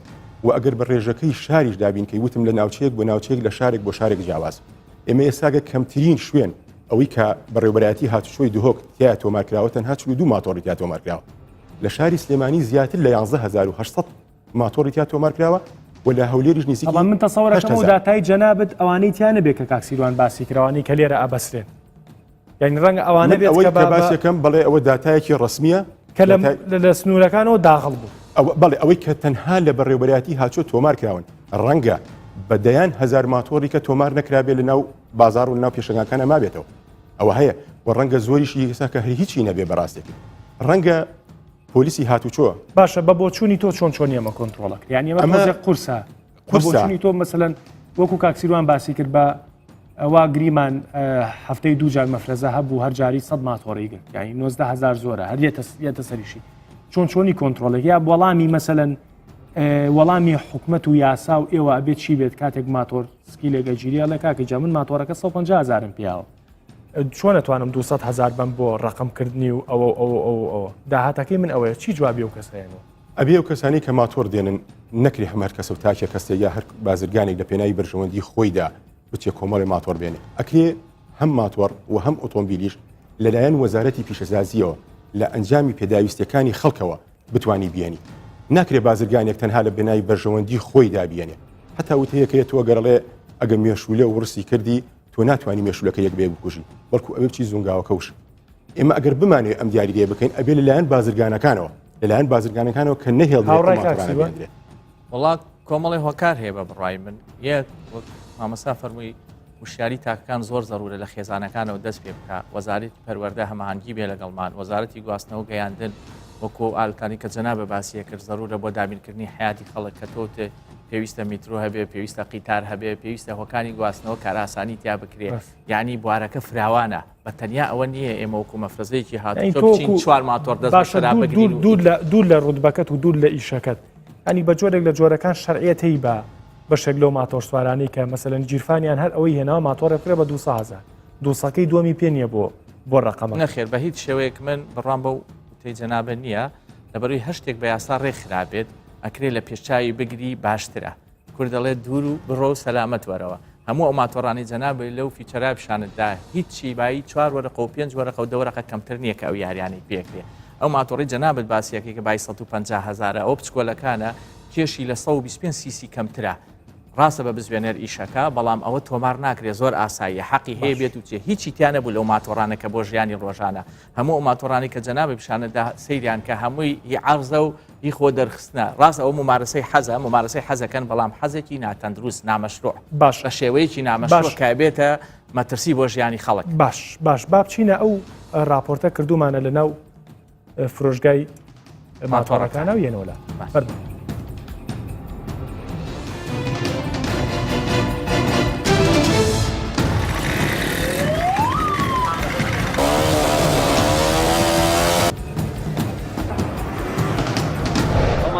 و ئەگەر بە ڕێژەکەی شاریش دابینکەی وتم لە ناوچەیەک بۆ ناوچەیەک لە شارێک بۆ شارێک جیاواز ئێمە ئێستاگە کەمترین شوێن ئەوەی کە بەڕێوبەرایەتی هاتوچۆی دهۆک تیا تۆمار کراوە تەنها 42 ماتۆڕی تیا تۆمار کراوە لە شاری سلێمانی زیاتر لە 11800 ماتۆڕی تیا تۆمار کراوە و لە هەولێریش نزیکی بەڵام من تەسەوەرەکەم و داتای جەنابت ئەوانەی تیا نەبێ کە کاک سیروان باسی کراوانی کە لێرە ئەبەسرێن یعنی ڕەنگە ئەوانە بێت ئەوەی کە باسەکەم بەڵێ ئەوە داتایەکی ڕسمیە کە لە سنوورەکانەوە داخڵ بوو بەڵێ ئەوەی کە تەنها لە بەڕێوبەرایەتی هاچۆ تۆمار کراون ڕەنگە بە دەیان هەزار ماتۆڕی کە تۆمار نەکرابێت لە ناو بازار و ناو پێشەنگاکانە مابێتەوە ئەوە هەیە و ڕەنگە زۆریشی ئێستا کە هەر هیچی نەبێ بەڕاستێکی ڕەنگە پۆلیسی هاتوچۆ باشە بە بۆچوونی تۆ چۆن چۆن ئێمە کۆنتترۆڵەکە یعنی ئەمە قورسە قورسە تۆ مەسەلەن وەکو کاک سیروان باسی کرد بە ئەوە گریمان هەفتەی دوو جار مەفرەزە هەبوو هەر جاری 100 ماتۆڕی گرت یعنی 19000 زۆرە هەر یەتە سەریشی چۆن چۆنی کۆنتترۆلێک یا وەڵامی مەسەلەن وەڵامی حکومت و یاسا و ئێوە ئەبێت چی بێت کاتێک ماتۆر سکیلێک ئەگیری ئەڵێ کاکە جا من ماتۆڕەکە 150 هزارم پیاوە چۆن ئەتوانم 200 هزار بەم بۆ ڕقمکردنی و ئەوە ئەوە ئەوە ئەوە داهاتەکەی من ئەوەیە چی جوابی ئەو کەسەیەنەوە ئەبێ ئەو کەسانەی کە ماتۆڕ دێنن نەکرێ هەم هەر کەسە و تاکێ کەسێک یا هەر بازرگانێک لە پێناوی بەرژەوەندی خۆیدا بچێ کۆمەڵێ ماتۆڕ بێنێ. ئەکرێ هەم ماتۆڕ و هەم ئۆتۆمبیلیش لەلایەن وەزارەتی پیشەسازییەوە لە ئەنجامی پێداویستیەکانی خەڵکەوە بتوانی بیێنی. ناکرێ بازرگانێک تەنها لە پێناوی بەرژەوەندی خۆیدا بیێنێ. هەتا وتەیەک هەیە تۆ ئەگەر ئەڵێ ئەگەر مێشوولە وڕسی کردی تۆ ناتوانی مێشوولەکە یەک بە یەک بکوژی بەڵکو ئەبێ بچی زونگاوەکە وشک ئێمە ئەگەر بمانەوێ ئەم دیاریدەیە بکەین ئەبێ لەلایەن بازرگانەکانەوە لەلایەن بازرگانەکانەوە کە نەهێڵدرێت ئەو هاوڕای کاک ماتۆڕانە سیروان؟ بێندرێت. وەڵا کۆمەڵی هۆکار هەیە بە بڕای من یەک وەک مامەسا فەرمووی. وشیاری تاکەکان زۆر زەرورە لە خێزانەکانەوە دەست پێ بکا، وەزارەتی پەروەردە هەماهەنگی بێ لەگەڵمان، وەزارەتی گواستنەوە گەیاندن وەکو ئەو ئالتانی کە جەنابە باسی کرد زەرورە بۆ دابینکردنی حیاتی خەڵک کە تۆ پێویستە میترۆ هەبێ پێویستە قیتار هەبێ پێویستە هۆکانی گواستنەوە کارئاسانی تیا بکرێ یعنی بوارەکە فراوانە بە تەنیا ئەوە نییە ئێمە وەکو مەفرەزەیەکی هاتوچۆ بچین چوار ماتۆر دەست باشە دوور لە دوور لە ڕوتبەکەت و دوور لە ئیشەکەت ئەنی بە جۆرێک لە جۆرەکان شەرعیەت هەی بە بەشێک لەو ماتۆرسوارانەی کە مەسەلەن گیرفانیان هەر ئەوەی هێناوە ماتۆڕێ بکرێ بە 200 هەزار دووسەکەی دووەمی پێ نییە بۆ بۆ ڕقەمە. نەخێر بە هیچ شێوەیەک من بڕوام بەو وتەی جەنابە نییە لەبەروی هەر شتێک بە یاسا ڕێکخرابێت ئەکرێ لە پێشچوی بگری باشترە کورد دەڵێت دوور و بڕۆ و سەلامەت وەرەوە هەموو ئەو ماتۆڕانی جەنابی لەو feature ە پیشانت دا هیچی بایی چوار وەرەقە و پێنج وەرەقە و دە وەرەقە کەمتر نییە کە ئەو یاریانەی پێکرێ ئەو ماتۆڕی جەنابت باسیەکەی کە بای 150 هەزارە ئەو بچکۆلەکانە کێشی لە 125 سیسی کەمترە ڕاستە بە بزوێنەر ئیشەکە بەڵام ئەوە تۆمار ناکرێت زۆر ئاساییە حەقی هەیە بێت و چێ هیچی تیا نەبوو لەو ماتۆڕانە کە بۆ ژیانی ڕۆژانە هەموو ئەو ماتۆڕانی کە جەنابی پیشانەدا سەیریان کە هەمووی هی عەرزە و هی خۆ دەرخستنە ڕاست ئەوە ممارەسەی حەزە ممارەسەی حەزەکەن بەڵام حەزێکی ناتەندروست نامەشروع باش بە شێوەیەکی نامەشروع کە بێتە مەترسی بۆ ژیانی خەڵک. باش باش با بچینە ئەو راپۆرتە کردومانە لە ناو فرۆشگای ماتۆڕەکانە و یەنەوە لە فەرموو.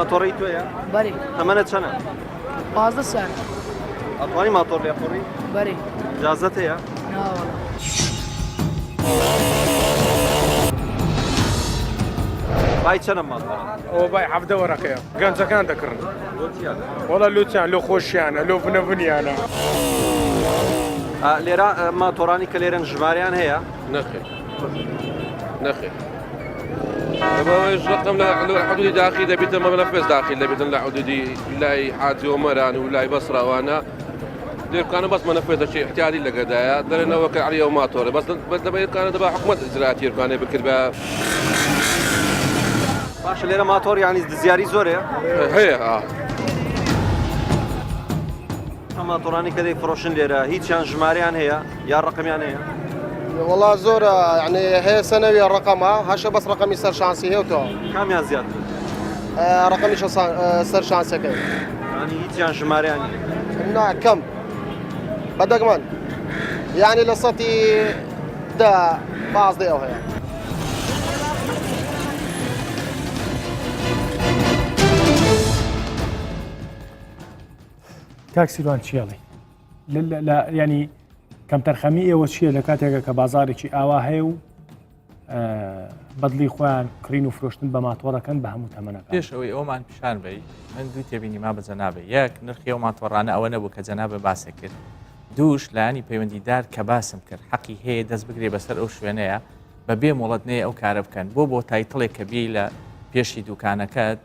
ماتۆڕی تۆیە؟ بەری تەمەنە چەنە؟ پازدە سال ئەتوانی ماتۆڕ لێخوڕی؟ بەری جازەت هەیە؟ ناوەڵا بای چەنە ماتۆڕە؟ ئەوە بای حەڤدە وەرەقەیە گەنجەکان دەکڕن وەڵا لۆچیان لۆ خۆشیانە لۆ بنەبنیانە. لێرە ماتۆڕانی کە لێرەن ژمارەیان هەیە؟ نەخێر نەخێر ئەوەش ڕقم لە حدودی داخی دەبیتە مەبلە فێز داخل دەبێتن لە حدودی لای حاجی عمەران و لای بەسراوانە دێرکانە بەس مەنەفێتەکی احتیادی لەگەدایە دەرێنەوە کە علی ئەو ماتۆرە بەس بەس دەبێت کانە دەبا حکومەت ئیجرائاتی ێرکانێ بکرد بە باشە لێرە ماتۆر یعنی دزیاری زۆرەیە هەیە ئا. ئەم ماتۆرانی کە دەیفرۆشن لێرە هیچیان ژمارەیان هەیە یا ڕقمیان هەیە؟ وەڵا زۆرە یعنی هەیە سەنەویە ڕقەمە هەشە بەس ڕقەمی سەر شانسی هەیە و تەواو. کامیان زیاتر؟ ڕقەمی سەر شانسەکەی. یعنی هیچیان ژمارەیان نییە؟ نا کەم بە دەگمەن یعنی لە سەتی دە پازدەی ئەو هەیە. کاک سیروان چیڵی ینی کەمتەرخەمی ئێوە چییە لە کاتێکە کە بازارێکی ئاوا هەیە و بەدڵی خۆیان کڕین و فرۆشتن بە ماتۆڕەکەن بە هەموو تەمەنەکە پێش ئەوەی ئەومان پیشان بی من دوو تێبینی ما بە جەنابە یەک نرخی ئەو ماتۆڕانە ئەوە نەبوو کە جەنابە باسە کرد دووش لایەنی پەیوەندیدار کە باسم کرد حەقی هەیە دەست بگرێ بەسەر ئەو شوێنەیە بە بێ مۆڵەت نەیە ئەو کارە بکەن بۆ بۆ title ێک کە بی لە پێشی دوکانەکەت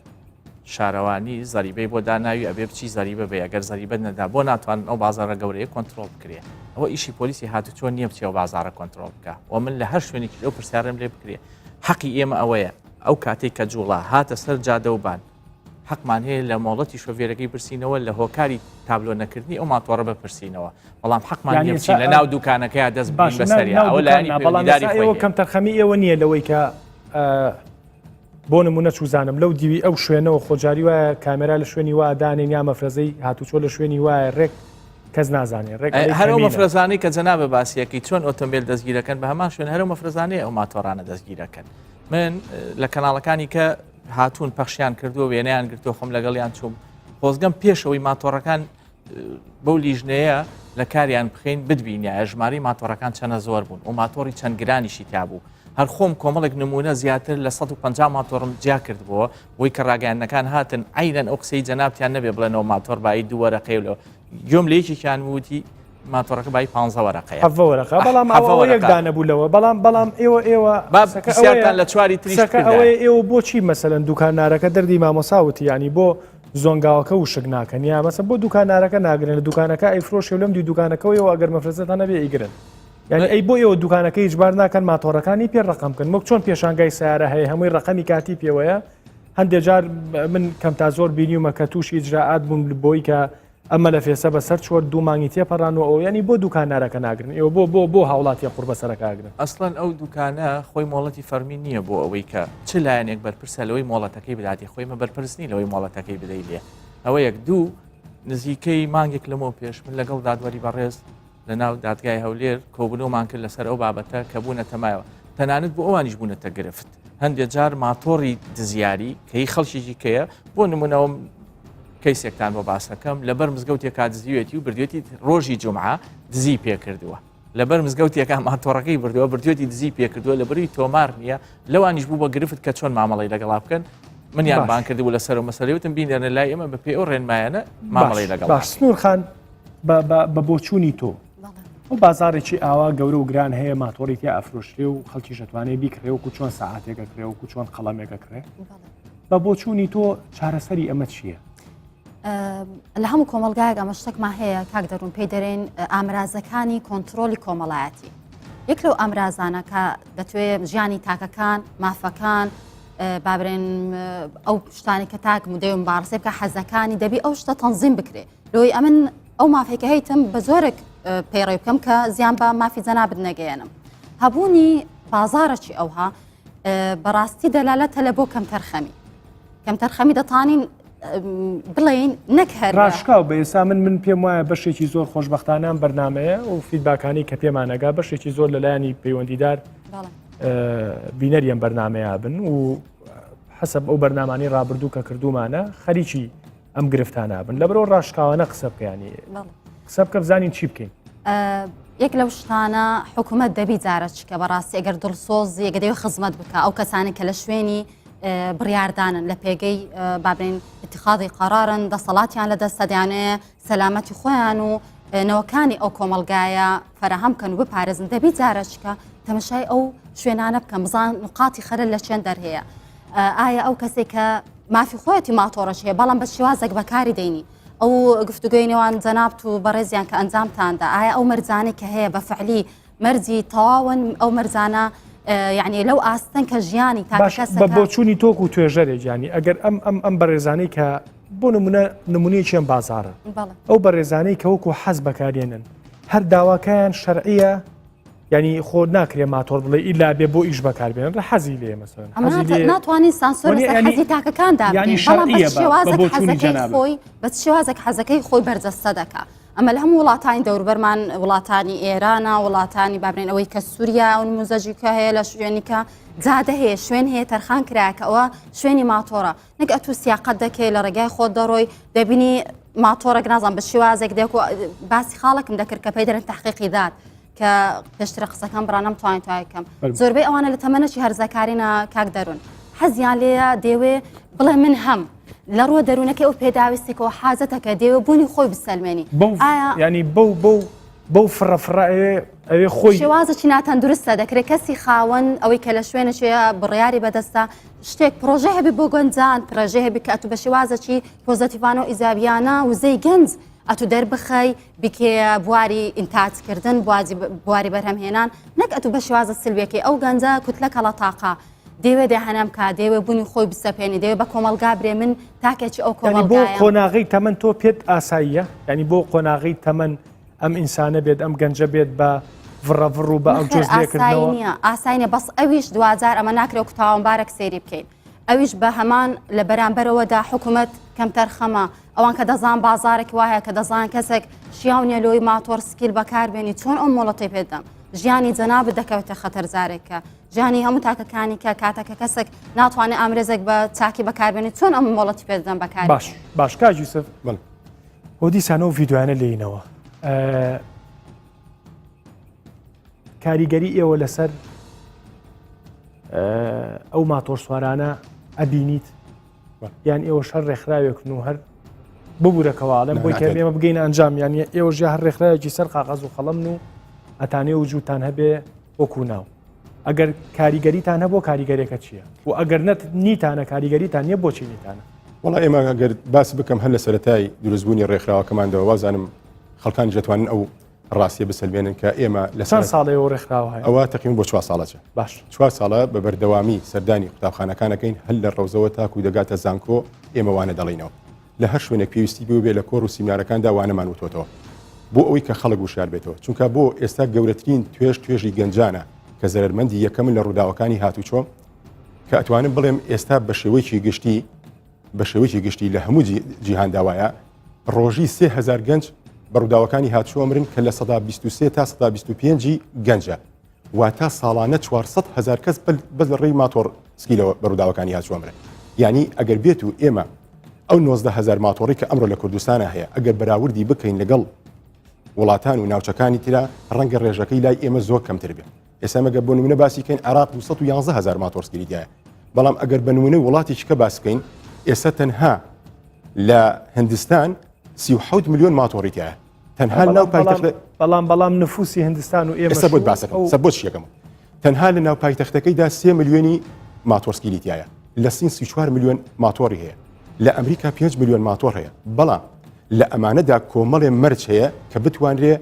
شارەوانی زەریبەی بۆ داناوی ئەبێ بچی زەریبە بێ ئەگەر زەریبەت نەدا بۆ ناتوانن ئەو بازارە گەورەیە کۆنتترۆل بکرێ ئەوە ئیشی پۆلیسی هاتوچۆ نییە بچێ ئەو بازارە کۆنتترۆل بکە و من لە هەر شوێنێکی ئەو پرسیارم لێ بکرێ حەقی ئێمە ئەوەیە ئەو کاتێک کە جوڵە هاتە سەر جادە و بان حەقمان هەیە لە مۆڵەتی شۆفێرەکەی پرسینەوە لە هۆکاری تابلۆ نەکردنی ئەو ماتۆڕە بپرسینەوە بەڵام حەقمان نییە بچین لە ناو دوکانەکەیا دەست باش بەسەریا ئەوە لایەنی بەڵام پەیوەندیداری خۆی ئێوە هەیە. کەمتەرخەمی ئێوە نییە لەوەی کە بۆ نمونە چوزانم لەو دیوی ئەو شوێنەوە خۆجاری وایە کامێرا لە شوێنی وا دانێن یا مەفرەزەی هاتوچۆ لە شوێنی وایە ڕێک کەس نازانێ ڕێک هەر ئەو مەفرەزانەی کە جەنابە باسیەکەی چۆن ئۆتۆمبیل دەستگیرەکەن بە هەمان شوێن هەر مەفرەزانەی ئەو ماتۆڕانە دەستگیرەکەن من لە کەناڵەکانی کە هاتوون پەخشیان کردووە وێنەیان گرتووە خۆم لەگەڵیان چووم خۆزگەم پێشەوەی ماتۆڕەکان بەو لیژنەیە لە کاریان بخەین بتبینایە ژمارەی ماتۆڕەکان چەنە زۆر بوون و ماتۆڕی چەند گرانیشی تیا بوو هەر خۆم کۆمەڵێک نمونە زیاتر لە 150 ماتۆڕم جیا کردبووە بۆی کە ڕاگەیاندنەکان هاتن عینەن ئەو قسەی جەنابتیان نەبێ بڵێنەوە ماتۆڕ بایی دوو وەرەقەی لەوە گوێم لە یەکێکیان وتی ماتۆڕەکە بای پ وەرەقەیە حەڤە وەرەقە بەڵام ئەوە یەک دانە بوو لەوە بەڵام بەڵام ئێوە ئێوە با پرسیارتان لە چواری تریش قسەکە ئەوەیە ئێوە بۆچی مەسەلەن دوکاندارەکە دەردی مامۆسا وتی یانی بۆ زۆنگاوەکە وشک ناکەن یا مەسە بۆ دوکاندارەکە ناگرن لە دوکانەکە ئەیفرۆشێ و لەم دوو دوکانەکەەوە ئێوە ئەگەر مەفرەزەتان نەبێ ئەیگرن یعنی ئەی بۆ ئێوە دوکانەکە ئیجبار ناکەن ماتۆڕەکانی پێ ڕقم بکەن وەک چۆن پێشانگای سیارە هەیە هەمووی ڕقەمی کاتی پێوەیە هەندێک جار من کەم تا زۆر بینیومە کە تووشی ئیجرائات بوون بۆی کە. ئەم مەلەفێسە بەسەر چووە دوو مانگی تێپەڕانوە ئەو ینی بۆ دوکانارەکە ناگرن ئێوە بۆ بۆ بۆ هاوڵاتیە قوربەسەرەکە ئەگرن؟ ئەسڵەن ئەو دوکانە خۆی مۆڵەتی فەرمی نییە بۆ ئەوەی کە چ لایەنێک بەرپرسە لەوەی مۆڵەتەکەی بداتی خۆی مە بەرپرس نی لەوەی مۆڵەتەکەی بدەی لێ ئەوە یەک دوو نزیکەی مانگێک لەمەو پێش من لەگەڵ دادوەری بەڕێز لە ناو دادگای هەولێر کۆبوونەوەمان کرد لەسەر ئەو بابەتە کە بوونەتە مایەوە تەنانەت بۆ ئەوانیش بوونەتە گرفت هەندێک جار ماتۆڕی دزیاری کە هی خەڵکیی کەیە بۆ نمونەوە کەیسێکتان بۆ باسەکەم لەبەر مزگەوتێکا دزیوێتی و بردوێتی ڕۆژی جمعە دزی پێکردووە لەبەر مزگەوتێکا ماتۆڕەکەی بردووە بردوێتی دزی پێکردووە لە بەروی تۆمار نییە لەوانیش بوو بە گرفت کە چۆن مامەڵی لەگەڵا بکەن منیان بان کردبوو لەسەر و مەسەلەی وتم بینێرنە لای ئێمە بە پێی ئەو ڕێنمایانە مامەڵی لەگەڵ باش سنوور خان بە بۆچوونی تۆ ئەو بازارێکی ئاوا گەورە و گران هەیە ماتۆڕی تیا ئەفرۆشرێ و خەڵکی شەتوانێ بیکڕێ وەکو چۆن سەعاتێکە کرێ وەکو چۆن قەڵەمێکە کرێ بە بۆچوونی تۆ چارەسەری ئەمە چییە؟ لە هەموو کۆمەلگایەک ئەمە شتێکمان هەیە کاک دەروون پێی دەرێن ئامرازەکانی کۆنتترۆلی کۆمەڵایەتی یەک لەو ئامرازانە کە دەتوێ ژیانی تاکەکان مافەکان بابرێن ئەو شتانی کە تاک مدەی مبارسێ بکە حەزەکانی دەبی ئەو شتە تەنزیم بکرێ لۆی ئەمن ئەو مافێکە هەیتم بە زۆرێک پەیڕەوی بکەم کە زیان بە مافی جەنابت نەگەیەنم هەبوونی بازارەکی ئەوها بەڕاستی دەلالەتە لە بۆ کەمتەرخەمی کەمتەرخەمی دەتانین بڵین نەک هەر ڕاشکاو بە ئێسا من من پێم وایە بەشێکی زۆر خۆشببختانان بەرنمەیە و feedback انی کە پێمانەگا بەشێکی زۆر لەلایەنی پەیوەندیدار بینەریان بەرنمەیە بن و حەسەب ئەو بەرنمانی ڕابردوو کە کردومانە خەریکی ئەم گرفتانە بن لەبەرەوە ڕاشکاوانە قسە بکەیانی قسە بکە بزانین چی بکەین. یەک لەو شتانە حکوومەت دەبی جارە چکە بەڕاستی ئەگەر دڵسۆزی ئەگە دەوێت خزمەت بکە ئەو کەسانی کە لە شوێنی بڕیاردانن لە پێگەی بابرێن اتخاذی قەرارن دەسەڵاتیان لە دەستە دەیانەیە سەلامەتی خۆیان و نەوەکانی ئەو کۆمەلگایە فەراهەم کەن و بپارێزن دەبی جارەچکە تەمەشای ئەو شوێنانە بکەن بزان نقاتی خەرە لە چێن دەرهەیە ئایا ئەو کەسێک کە مافی خۆیەتی ماتۆڕەش هەیە بەڵام بە شێوازێک بەکاری دەینی ئەو گفتوگۆی نێوان جەنابت و بەڕێزیان کە ئەنجامتاندا ئایا ئەو مەرجانەی کە هەیە بە فعلی مەرجی تەواون ئەو مەرجانە یعنی لەو ئاستن کە ژیانی بە بۆچوونی تۆک و توێژەرێک ینی ئەگەر ئەم ئەم ئەم بەڕێزانەی کە بۆ نمونە نمونەیەکی ئەم بازارە ئەو بەڕێزانەی کە وەکو حەز بەکارێنن هەر داواکەیان شەرعیە یانی خۆ ناکرێ ماتۆر بڵێ ئیلا بێ بۆ ئیش بەکاربێنن ڕە حەزی لێ مەسەن ناتوانین سانسۆر حەزی تاکەکاندا ینی شەرعیە بە بۆچوونی جەنابت خۆی بە شێوازێک حەزەکەی خۆی بەرجەستە دەکا ئەمە لە هەموو وڵاتانی دەوربەرمان وڵاتانی ئێرانە وڵاتانی بابرێن ئەوەی کە سووریا و نموزەجیکە هەیە لە شوێنی کە جادە هەیە شوێن هەیە تەرخان کرا کە ئەوە شوێنی ماتۆڕە نەک ئەتوو سیاقەت دەکەی لە ڕێگای خۆت دەڕۆی دەبینی ماتۆڕێک نازان بە شێوازێک دێک و باسی خاڵێکم دەکرد کە پێی دەرن تحقیقی داد کە پێشتر قسەکان بڕانم توانین تایکەم زۆربەی ئەوانە لە تەمەنەی هەرزەکارینە کاک دەرون حەزیان لێیە دەیەوێ بڵێ من هەم لە ڕووە دەروونەکەی ئەو پێداویستێکەوە حاجەتەکە دەیەوێ بوونی خۆی بسەلمێنی ینی بەو بەو بەو فڕە فڕە ئەوێ ئەوێ خۆی شێوازێکی ناتەندروستە دەکرێت کەسی خاوەن ئەوەی کە لە شوێنەشەیە بڕیاری بەدەستە شتێک پرۆژە هەبی بۆ گەنجان پرۆژە هەبی کە ئەتو بە شێوازێکی پۆزەتیڤانە و ئیزابیانە وزەی گەنج ئەتو دەربخەی بیکەیە بواری ئینتاجکردن بواری بەرهەمهێنان نەک ئەتو بە شێوازە سلبیەکەی ئەو گەنجە کوتلە کەڵە تاقە دەیەوێ داهێنان بکا دەیەوێ بوونی خۆی بسەپێنی دەیەوێ بە کۆمەڵگا برێ من تاکێکی ئەو یعنی بۆ کۆمەڵگایەم. قۆناغی تەمەن تۆ پێت ئاساییە یعنی بۆ قۆناغی تەمەن ئەم ئینسانە بێت ئەم گەنجە بێت بە ڤڕەڤڕ و بە ئەو نەخێر جۆز ئاسایی لێکردنەوە نییە ئاسایی نییە بەس ئەویش دواجار ئەمە ناکرێ وەکو تاوانبارێک سەیری بکەین ئەویش بە هەمان لە بەرامبەرەوەدا حکوومەت کەمتەرخەمە ئەوان کە دەزان بازارێک وایە کە دەزان کەسێک شیاو نییە لۆی ماتۆر سکیل بەکاربێنی چۆن ئەو مۆڵەتەی پێدەم ژیانی جەنابت دەکەوێتە خەتەر جارێک کە ژیانی هەموو تاکەکانی کە کاتەکە کەسێک ناتوانێت ئامرێزێک بە چاکی بەکاربێنێت چۆن ئەم مۆڵەتی پێ دەدەم بەکاری باش باش کاک یوسف بەڵێ. بۆ دیسانەوە ڤیدیۆیانە لێینەوە کاریگەری ئێوە لەسەر ئەو ماتۆرسوارانە ئەبینیت یان ئێوە شەر ڕێکخراوێکن و هەر ببوورە کەواڵێم بۆی کە ئێمە بگەین ئەنجام یان ئێوە ژیا هەر ڕێکخراوێکی سەر قاقەز و قەڵەمن و ئەتانێ و جووتان هەبێ وەکو ناو ئەگەر کاریگەریتان هەبوو کاریگەرێکە چییە و ئەگەر نەت نیتانە کاریگەریتان نیە بۆچی نیتانە وەڵا ئێمە ئەگەر باس بکەم هەر لە سەرەتای دروستبوونی ڕێکخراوەکەماندەوە وازانم خەڵکانیش دەتوانن ئەو ڕاستیە بسەلمێنن کە ئێمە لە چەند ساڵێ ئەو ڕێکخراوە هەیە؟ ئەوە تەقریبەن بۆ چوار ساڵە چێ. باش. چوار ساڵە بە بەردەوامی سەردانی قوتابخانەکان ئەکەین هەر لە ڕەوزەوە تاکوو دەگاتە زانکۆ ئێمە وانە دەڵێینەوە. لە هەر شوێنێک پێویستی بێ بێ لە کۆڕ و سیمینارەکاندا وانەمان وتۆتەوە بۆ ئەوەی کە خەڵک وشار بێتەوە چونکە بۆ ئێستا گەورەترین توێژ توێژی گەنجانە کە زەرەرمەندی یەکەمن لە ڕووداوەکانی هاتوچۆ کە ئەتوانم بڵێم ئێستا بە شێوەیەکی گشتی بە شێوەیەکی گشتی لە هەموو جیهاندا وایە ڕۆژی 3000 گەنج بە ڕووداوەکانی هاتوچۆ ئەمرن کە لە 123 تا 125 گەنجە واتە ساڵانە 400 هزار کەس بەس لە ڕێی ماتۆڕ سکیلەوە بە ڕووداوەکانی هاتوچۆ ئەمرن یعنی ئەگەر بێت و ئێمە ئەو 19 هزار ماتۆڕی کە ئەمڕۆ لە کوردستانە هەیە ئەگەر بەراوردی بکەین لەگەڵ وڵاتان و ناوچەکانی ترا ڕەنگە ڕێژەکەی لای ئێمە زۆر کەمتر بێت ئێستا مەگە بۆ نمونە باسی کەین عراق 211 هزار ماتۆڕسکیلی تایە بەڵام ئەگەر بە نمونەی وڵاتێکی کە باس بکەین ئێستا تەنها لە هندستان 37 میلیۆن ماتۆڕی تایە تەنها ناو پایتەخت بەڵام بەڵام نفوسی هندستان و ئێمە ئێستا بۆت باسەکەم سە بۆت شیەکەم تەنها لە ناو پایتەختەکەیدا 3 میلیۆنی ماتۆڕسکیلی تایە لە سین 34 میلیۆن ماتۆڕی هەیە لە ئەمریکا 5 میلیۆن ماتۆڕ هەیە بەڵام لە ئەمانەدا کۆمەڵێ مەرج هەیە کە بتوانرێ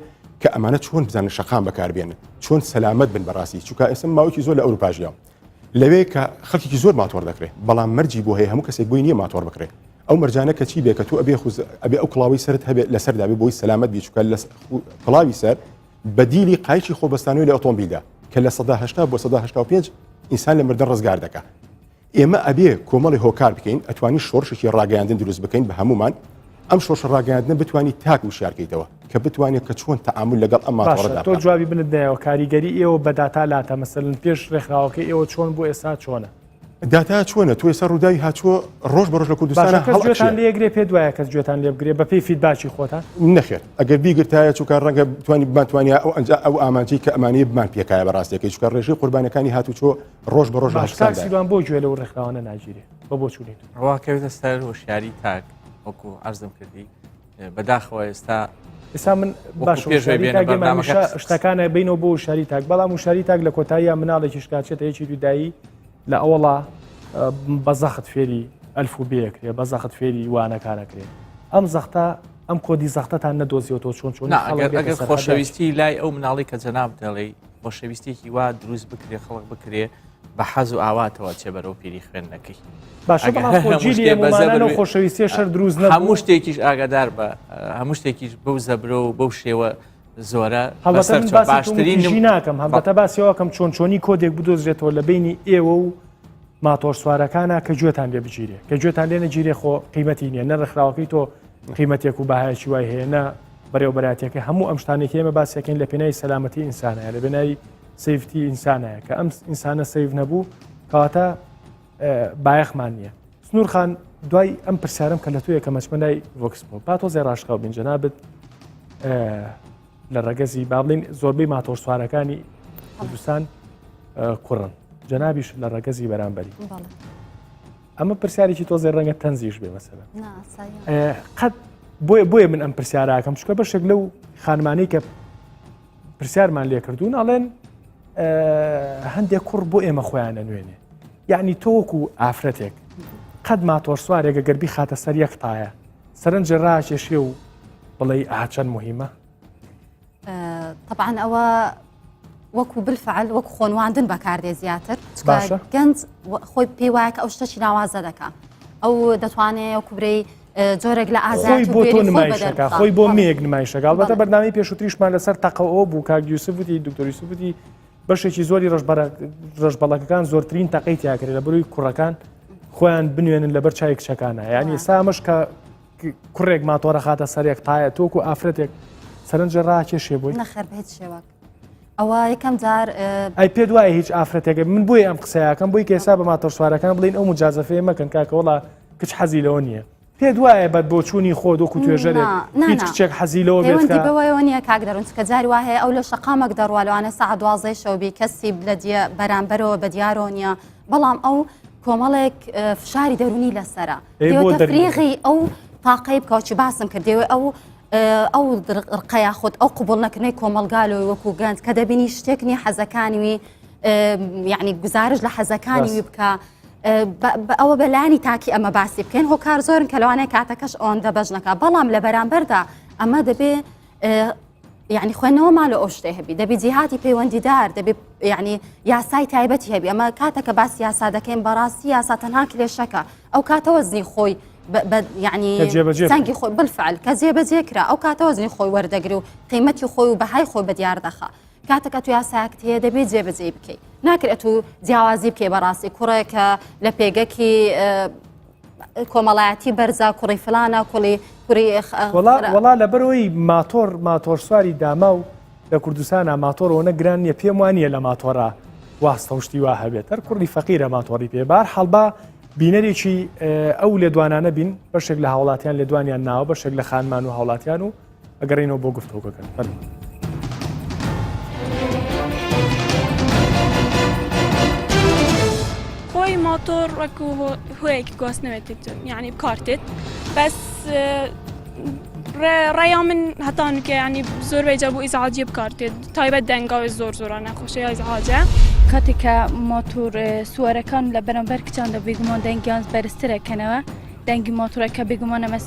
کە ئەمانە چۆن بزانن شەقام بەکاربێنن چۆن سەلامەت بن بەڕاستی چونکە ئێستا ماوەیەکی زۆر لە ئەوروپا ژیاوم لەوێ کە خەڵکێکی زۆر ماتۆڕ دەکرێ بەڵام مەرجی بۆ هەیە هەموو کەسێک بۆی نییە ماتۆڕ بکرێ ئەو مەرجانە کە چی بێ کە تۆ ئەبێ خوز ئەبێ ئەو کڵاوی سەرت هەبێت لەسەردا بێ بۆی سەلامەت بی چونکە لە کڵاوی سەر بەدیلی قایچی خۆبەستانەوەی لە ئۆتۆمبیلدا کە لە 180 بۆ 185 ئینسان لە مردن ڕزگار دەکا ئێمە ئەبێ کۆمەڵی هۆکار بکەین ئەتوانی شۆڕشێکی ڕاگەیاندن دروست بکەین بە هەمومان ئەم شۆڕشە ڕاگەیاندنە بتوانی تاک وشیارکەیتەوە کە بتوانێت کە چۆن تەعامول لەگەڵ ئەم ماتۆڕەدا تۆ جوابی منت نایەوە کاریگەری ئێوە بە داتا لاتە مەسەلەن پێش ڕێکخراوەکەی ئێوە چۆن بۆ ئێستا چۆنە؟ داتا چۆنە تۆ ئێستا ڕووداوی هاتووە ڕۆژ بە ڕۆژ لە کوردستان کەس گوێتان لێگرێ پێ دوایە کەس گوێتان لێ بگرێ بە پێی feedback ی خۆتان نەخێر ئەگەر بیگرتایە چونکە ڕەنگە بتوانی بمانتوانیا ئەو ئەنجا ئەو ئامانجی کە ئەمانەیە بمان پێکایە بە ڕاستیەکەی چونکە ڕێژەی قوربانەکانی هاتوچۆ ڕۆژ بە ڕۆژ باش کاک سیروان بۆ گوێ لەو ڕێکخراوانە ناگیرێ بە بۆچوونی تۆ؟ ڕوا کەوێتە سەر هۆشیاری تاک وەکو عەرزم کردی بەداخەوە ئێستا ئێستا من باش شتەکانە بینەوە بۆ شاری تاک بەڵام و شاری تاک لە کۆتاییە مناڵێکی شکاچێتە یەکی دوودایی لە ئەوەڵا بە زەخت فێری ئەلف و بێکرێ بە زەخت فێری وانەکانەکرێ ئەم زەختە ئەم کۆدی زەختەتان نەدۆزیەوە چۆن چۆن ئەگەر خۆشەویستی لای ئەو مناڵی کە جەناب دەڵێ خۆشەویستێکی وا دروست بکرێ خەڵک بکرێ بە حەز و ئاواتەوە چێ بەرەو پیری خوێندنەکەی باشە خۆشەویستی شەر دروست هەموو شتێکیش ئاگادار بە هەموو شتێکیش بەو زەبرە و بەو شێوە زۆرە باشترین ناکەم هەڵبەتە باسیەوەکەم چۆن چۆنی کۆدێک بدۆزرێتەوە لە بینی ئێوە و ماتۆر سوارەکانە کە گوێتان لێ بگیرێ کە گوێتان لێ نەگیرێ خۆ قیمەتی نییە نە ڕێکخراوەکەی تۆ قیمەتێک و بەهایەکی وای هەیە نە بەرێوبەراتەکە هەموو ئەم شتانێکی ئێمە باسیەکەین لە پێناوی سەلامەتی ئینسانەیە لە بێناوی safety ئینسانەیە کە ئەم ئینسانە safe نەبوو کەواتە بایەخمان نییە سنوور خان دوای ئەم پرسیارم کە لە تۆ یەکەم ئەچمە لای vox pop با تۆزێ ڕاشکاو بین جەنابت لە ڕەگەزی با بڵین زۆربەی ماتۆر سوارەکانی کوردستان کوڕن جەنابیش لە ڕەگەزی بەرامبەری ئەمە پرسیارێکی تۆزێ ڕەنگە تەنزیش بێ مەسەلە قەت بۆیە بۆیە من ئەم پرسیاراکەم چکە بەشێک لەو خانمانەی کە پرسیارمان لێکردوون ئەڵێن هەندێک کوڕ بۆ ئێمە خۆیان نەنوێنێ یعنی تۆوەکو ئافرەتێک قەت ماتۆر سوارێکە گەربی خاتە سەر یەک تایە سەرنج ڕاکێشێ و بڵێ ئاچەند مهمە طبعا ئەوە وەکو بالفعل وەکو خۆنواندن بەکاردێ زیاتر باشە گەنج خۆی پێی وایە کە ئەو شتەی ناوازە دەکا ئەو دەتوانێت وەکو برێی جۆرێک لە ئازاد بۆ تۆ نمایشەکە خۆی بۆ مێک نمایشەکە ئەڵبەتە بەرنامەی پێشووتریشمان لەسەر تەقەوە بوو کاک یوسف وتی دکتۆر یوسف وتی بەشێکی زۆری ڕەشبەڵەکەکان زۆرترین تەقەی تیاکرێت لە بەروی کوڕەکان خۆیان بنوێنن لەبەر چای کچەکانە یعنی ئێستا ئەمەش کە کوڕێک ماتۆرە خاتە سەرێک تایە تۆکو ئافرەتێک سەرنجە ڕاکێشێ بووی نەخێر بە هیچ شێوەک ئەوە یەکەم جار ئەی پێت وایە هیچ ئافرەتێکە من بۆیە ئەم قسەیەکەم بۆی کە ئێستا بە ماتۆر سوارەکان بڵین ئەو مجازەفەیە مەکەن کاکە وڵا کچ حەزی لەوە نییە پێت وایە بە بۆچوونی خۆت وەکو توێژەرێک هیچ کچێک حەزی لەوە بێت پەیوەندی بەوەیەوە نییە کاک دەروون چونکە جاری وا هەیە ئەو لە شەقامێک دەڕوا لەوانەیە سەعات دوازدەی شەو بی کەسی لە بەرامبەرەوە بە دیارەوە نییە بەڵام ئەو کۆمەڵێک فشاری دەروونی لەسەرە تەفریغی ئەو تاقەی بکەوچی باسم کردەوە ئەو ئەو ڕقە یاخود ئەو قوبڵ نەکردنەی کۆمەلگا لۆی وەکو گەنج کە دەبینی شتێک نیە حەزەکانی یعنی گزارش لە حەزەکانی وی بکە ئەوە بەلانی تاکی ئەمە باسی بکەین هۆکار زۆرن کە لەوانەیە کاتەکەش ئەوەندە بەش نەکا بەڵام لە بەرامبەردا ئەمە دەبێ یعنی خوێندنەوەمان لە ئەو شتێ هەبی دەبی جیهاتی پەیوەندیدار دەبی یعنی یاسای تایبەتی هەبی ئەمە کاتەکە باس یاسا دەکەین بەڕاستی یاسا تەنها کلێشەکە ئەو کاتەوە زنی خۆی. یعنی سەنگی خۆی بالفعل کە جێبەجێ کرا ئەو کاتە وەزنی خۆی وەردەگری و قیمەتی خۆی و بەهای خۆی بە دیار دەخا کاتەکە تو یاسایەکت هەیە دەبێت جێبەجێی بکەیت ناکرێت و جیاوازی بکەی بەڕاستی کوڕێکە لە پێگەکی کۆمەڵایەتی بەرزە کوڕی فلانە کوڵی کوڕی وەڵا لەبەرەوەی ماتۆر ماتۆر سواری داما و لە کوردستانە ماتۆر ئەوەنە گران نییە پێم وانە لە ماتۆرە واستە و شتی وا هەبێت هەر کوڕی فەقیرە ماتۆڕی پێ بار حەڵبا بینەرێکی ئەو لێدوانانە بین بەشێک لە هاوڵاتیان لێدوانیان ناوە بەشێک لە خانمان و هاوڵاتیان و ئەگەڕێینەوە بۆ گفتوگۆکە فەرموو. خۆی ماتۆر وەکو هۆیەکی گواستنەوەی تێت یعنی بکارتێت بەس ڕێیا من هەتانکە ینی زۆربەی جا بۆ ئیزعاجیە بکارتێت تایبەت دەنگاوی زۆر زۆرە نەخۆشە یا ئیزعاجە. کاتێک کە ماتۆر سوارەکان لە بەرامبەر کچاندا بێگومان دەنگیان بەرزترەکەنەوە دەنگی ماتۆرەکە بێگومان ئەمە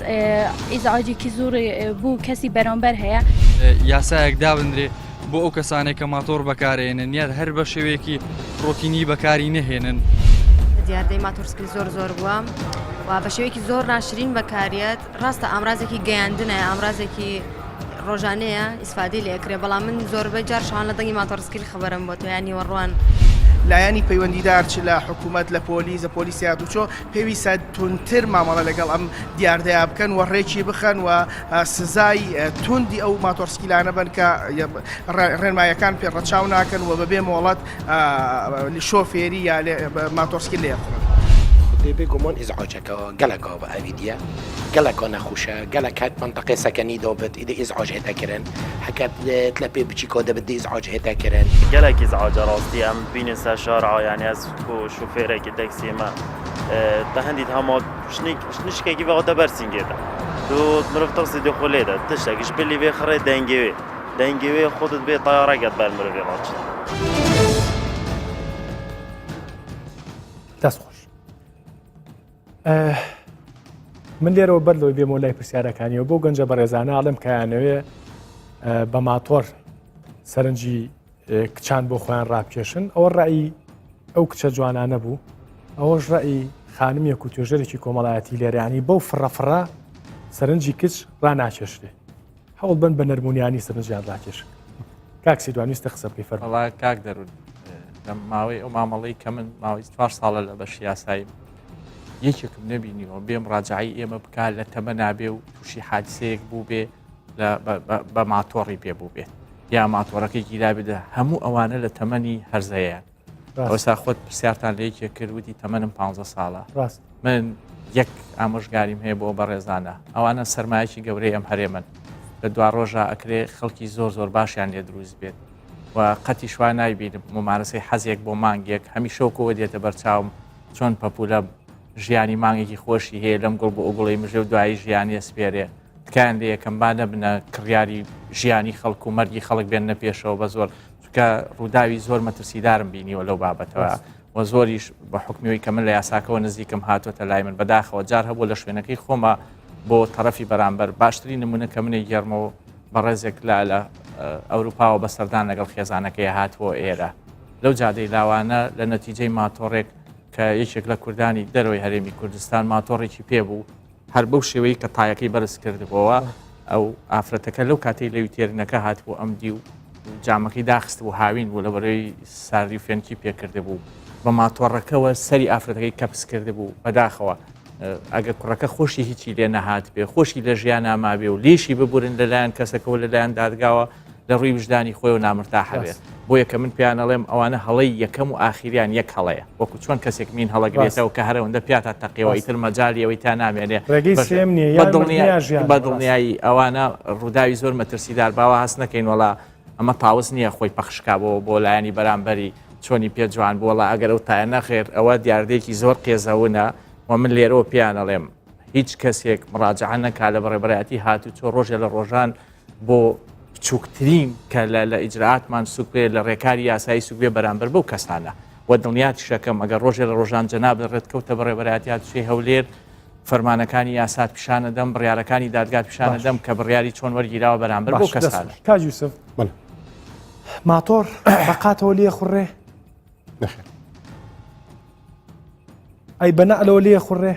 ئیزعاجێکی زۆر بۆ کەسی بەرامبەر هەیە. یاسایەک دابنرێ بۆ ئەو کەسانێک کە ماتۆڕ بەکارێنن یان هەر بە شێوەیەکی ڕۆتینی بەکاری نەهێنن. دیاردەی ماتۆرسکل زۆر زۆر بووە و بە شێوەیەکی زۆر ناشرین بەکاریەت ڕاستە ئامرازێکی گەیاندنە ئامرازێکی ڕۆژانەیە ئیسفادەی لێ ئەکرێ بەڵام من زۆربەی جار شەوان لە دەنگی ماتۆڕسکیل خەبەرم بۆتەوە یان نیوەڕوان. لایەنی پەیوەندیدار چ لە حکوومەت لە پۆلیس لە پۆلیسی هاتوچۆ پێویستە توندتر مامەڵە لەگەڵ ئەم دیاردەیە بکەن و ڕێکی بخەن و سزای توندی ئەو ماتۆڕسکیلانە بن کە ڕێنمایەکان پێ ڕەچاو ناکەن و بەبێ مۆڵەت شۆفێری یا ماتۆڕسکیل لێخوڕن. خودێ بێ گومان ئیزعاجەکە گەلەکا بە ئەوی دیە گەلەکا نەخوشە گەلەک هەت مەنتەقێ سەکەنی دابت ئیدی ئیزعاج هێتە کرن هەکەت تلە پێ بچیکا دەبت دی ئیزعاج هێتە کرن. گەلەک ئیزعاجە ڕاستی ئەم بینن سەر شارعا یانی ئەز کو شوفێرەکی تەکسی مە تە هەندی هەما شنیشکێکی ڤە بەر سینگێتە تو مرۆڤ ترسی دێ خۆ لێدە تشتێکیش بلی وێ خڕێ دەنگێ وێ دەنگێ وێ خۆتت بێ تەیارەگەت بەر مرۆڤێ ڕاچت. دەست خۆش. من لێرەوە بەر لەوەی بێمەوە لای پرسیارەکانیەوە بۆ گەنجە بەڕێزانە ئەڵێم کایانەوێ بە ماتۆر سەرنجی کچان بۆ خۆیان ڕابکێشن ئەوە ڕئی ئەو کچە جوانانە بوو ئەوەش ڕئی خانمیەک و توێژەرێکی کۆمەڵایەتی لێرانی بەو فڕەفڕە سەرنجی کچ ڕناکێشرێ هەوڵ بن بە نەرمونیانی سەرنجیان ڕاکێشن کاک سیدوان ویستە قسە بکەی فەرموو. وەڵا کاک دەرون لە ماوەی ئەو مامەڵەی کە من ماوەی چوار ساڵە لە بەشی یاسایی یەکێکم نەبینیەوە بێم ڕاجعی ئێمە بکات لە تەمە نابێ و تووشی حادسەیەک بوو بێ بە ماتۆڕی پێ بوو بێت یا ماتۆڕەکەی گیرابێت هەموو ئەوانە لە تەمەنی هەرزەیە ئەوسا خۆت پرسیارتان لە یەکێک کرد وتی تەمەنم پ ساڵە ڕاست من یەک ئامۆژگاریم هەیە بۆ بەڕێزانە ئەوانە سەرمایەکی گەورەی ئەم هەرێمن لە دوا ڕۆژە ئەکرێ خەڵکی زۆر زۆر باشیان لێ دروست بێت و قەتی شوا نایبینم ممارەسەی حەزێک بۆ مانگێک هەمیشەوکەوە دێتە بەرچاوم چۆن پەپولە ژیانی مانگێکی خۆشی هەیە لەم گوڵ بۆ ئەو گوڵی مژێ و دوایی ژیانیە سپێرێ تکایان لێ یەکەم با نەبنە کڕیاری ژیانی خەڵک و مەرگی خەڵک بێننە پێشەوە بە زۆر چونکە ڕووداوی زۆر مەترسیدارم بینیوە لەو بابەتەوە و زۆریش بە حکمیەوەی کە من لە یاساکەوە نزیکم هاتووەتە لای من بەداخەوە جار هەبوو لە شوێنەکەی خۆمە بۆ تەرەفی بەرامبەر باشترین نمونە کە منێک گێڕمەوە بەڕێزێک لە لە ئەوروپاوە بە سەردان لەگەڵ خێزانەکەی هاتووە ئێرە لەو جادەی لاوانە لە نەتیجەی ماتۆڕێک کە یەکێک لە کوردانی دەرەوەی هەرێمی کوردستان ماتۆڕێکی پێبوو هەر بەو شێوەی کە تایەکەی بەرز کردبووەوە ئەو ئافرەتەکە لەو کاتەی لەوی تێرنەکە هاتبوو ئەم دی و جامەکەی داخست بوو هاوین بوو لە بەرەی ساردی و فێنکی پێکردبوو بە ماتۆڕەکەوە سەری ئافرەتەکەی کەپس کردبوو بەداخەوە ئەگەر کوڕەکە خۆشی هیچی لێ نەهات بێ خۆشی لە ژیان نامابێ و لێشی ببورن لەلایەن کەسەکەەوە لەلایەن دادگاوە لە ڕووی وژدانی خۆیەوە نامرتاحە بێ بۆیە کە من پێیان ئەڵێم ئەوانە هەڵەی یەکەم و ئاخیریان یەک هەڵەیە وەکو چۆن کەسێک مین هەڵەگرێتەوە کە هەرەوەندە پیاتا تەقیەوە ئیتر مەجالی ئەوەی تا نامێنێ ڕێگەی سێم نییە بە یان مردن دڵنیا یا ژیان بە ڕاست. دڵنیایی ئەوانە ڕووداوی زۆر مەترسیدار باوا هەست نەکەین وەڵا ئەمە تاوس نییە خۆی پەخشکا بۆ بۆ لایەنی بەرامبەری چۆنی پێ جوان بوو وەڵا ئەگەر ئەو تایە نەخێر ئەوە دیاردەیەکی زۆر قێزەونە و من لێرەوە پێیان ئەڵێم هیچ کەسێک مڕاجعە نەکا لە بەڕێبەرایەتی هاتوچۆ ڕۆژێ لە ڕۆژان بۆ بچووکترین کە لە لە ئیجرائاتمان سوک بێ لە ڕێکاری یاسایی سوک بێ بەرامبەر بەو کەسانە و دڵنیاتیشەکەم ئەگەر ڕۆژێ لە ڕۆژان جەنابت ڕێت کەوتە بەڕێوەبەرایەتی هاتوچۆی هەولێر فەرمانەکانی یاسات پیشانەدەم بڕیارەکانی دادگات پیشانەدەم کە بڕیاری چۆن وەرگیراوە بەرامبەر بەو باش دەست کەسانە. خۆش کاک یوسف بەڵێ. ماتۆڕ بە قاتەوە لێ خوڕێ؟ نەخێر. ئەی بە نەعلەوە لێ خوڕێ؟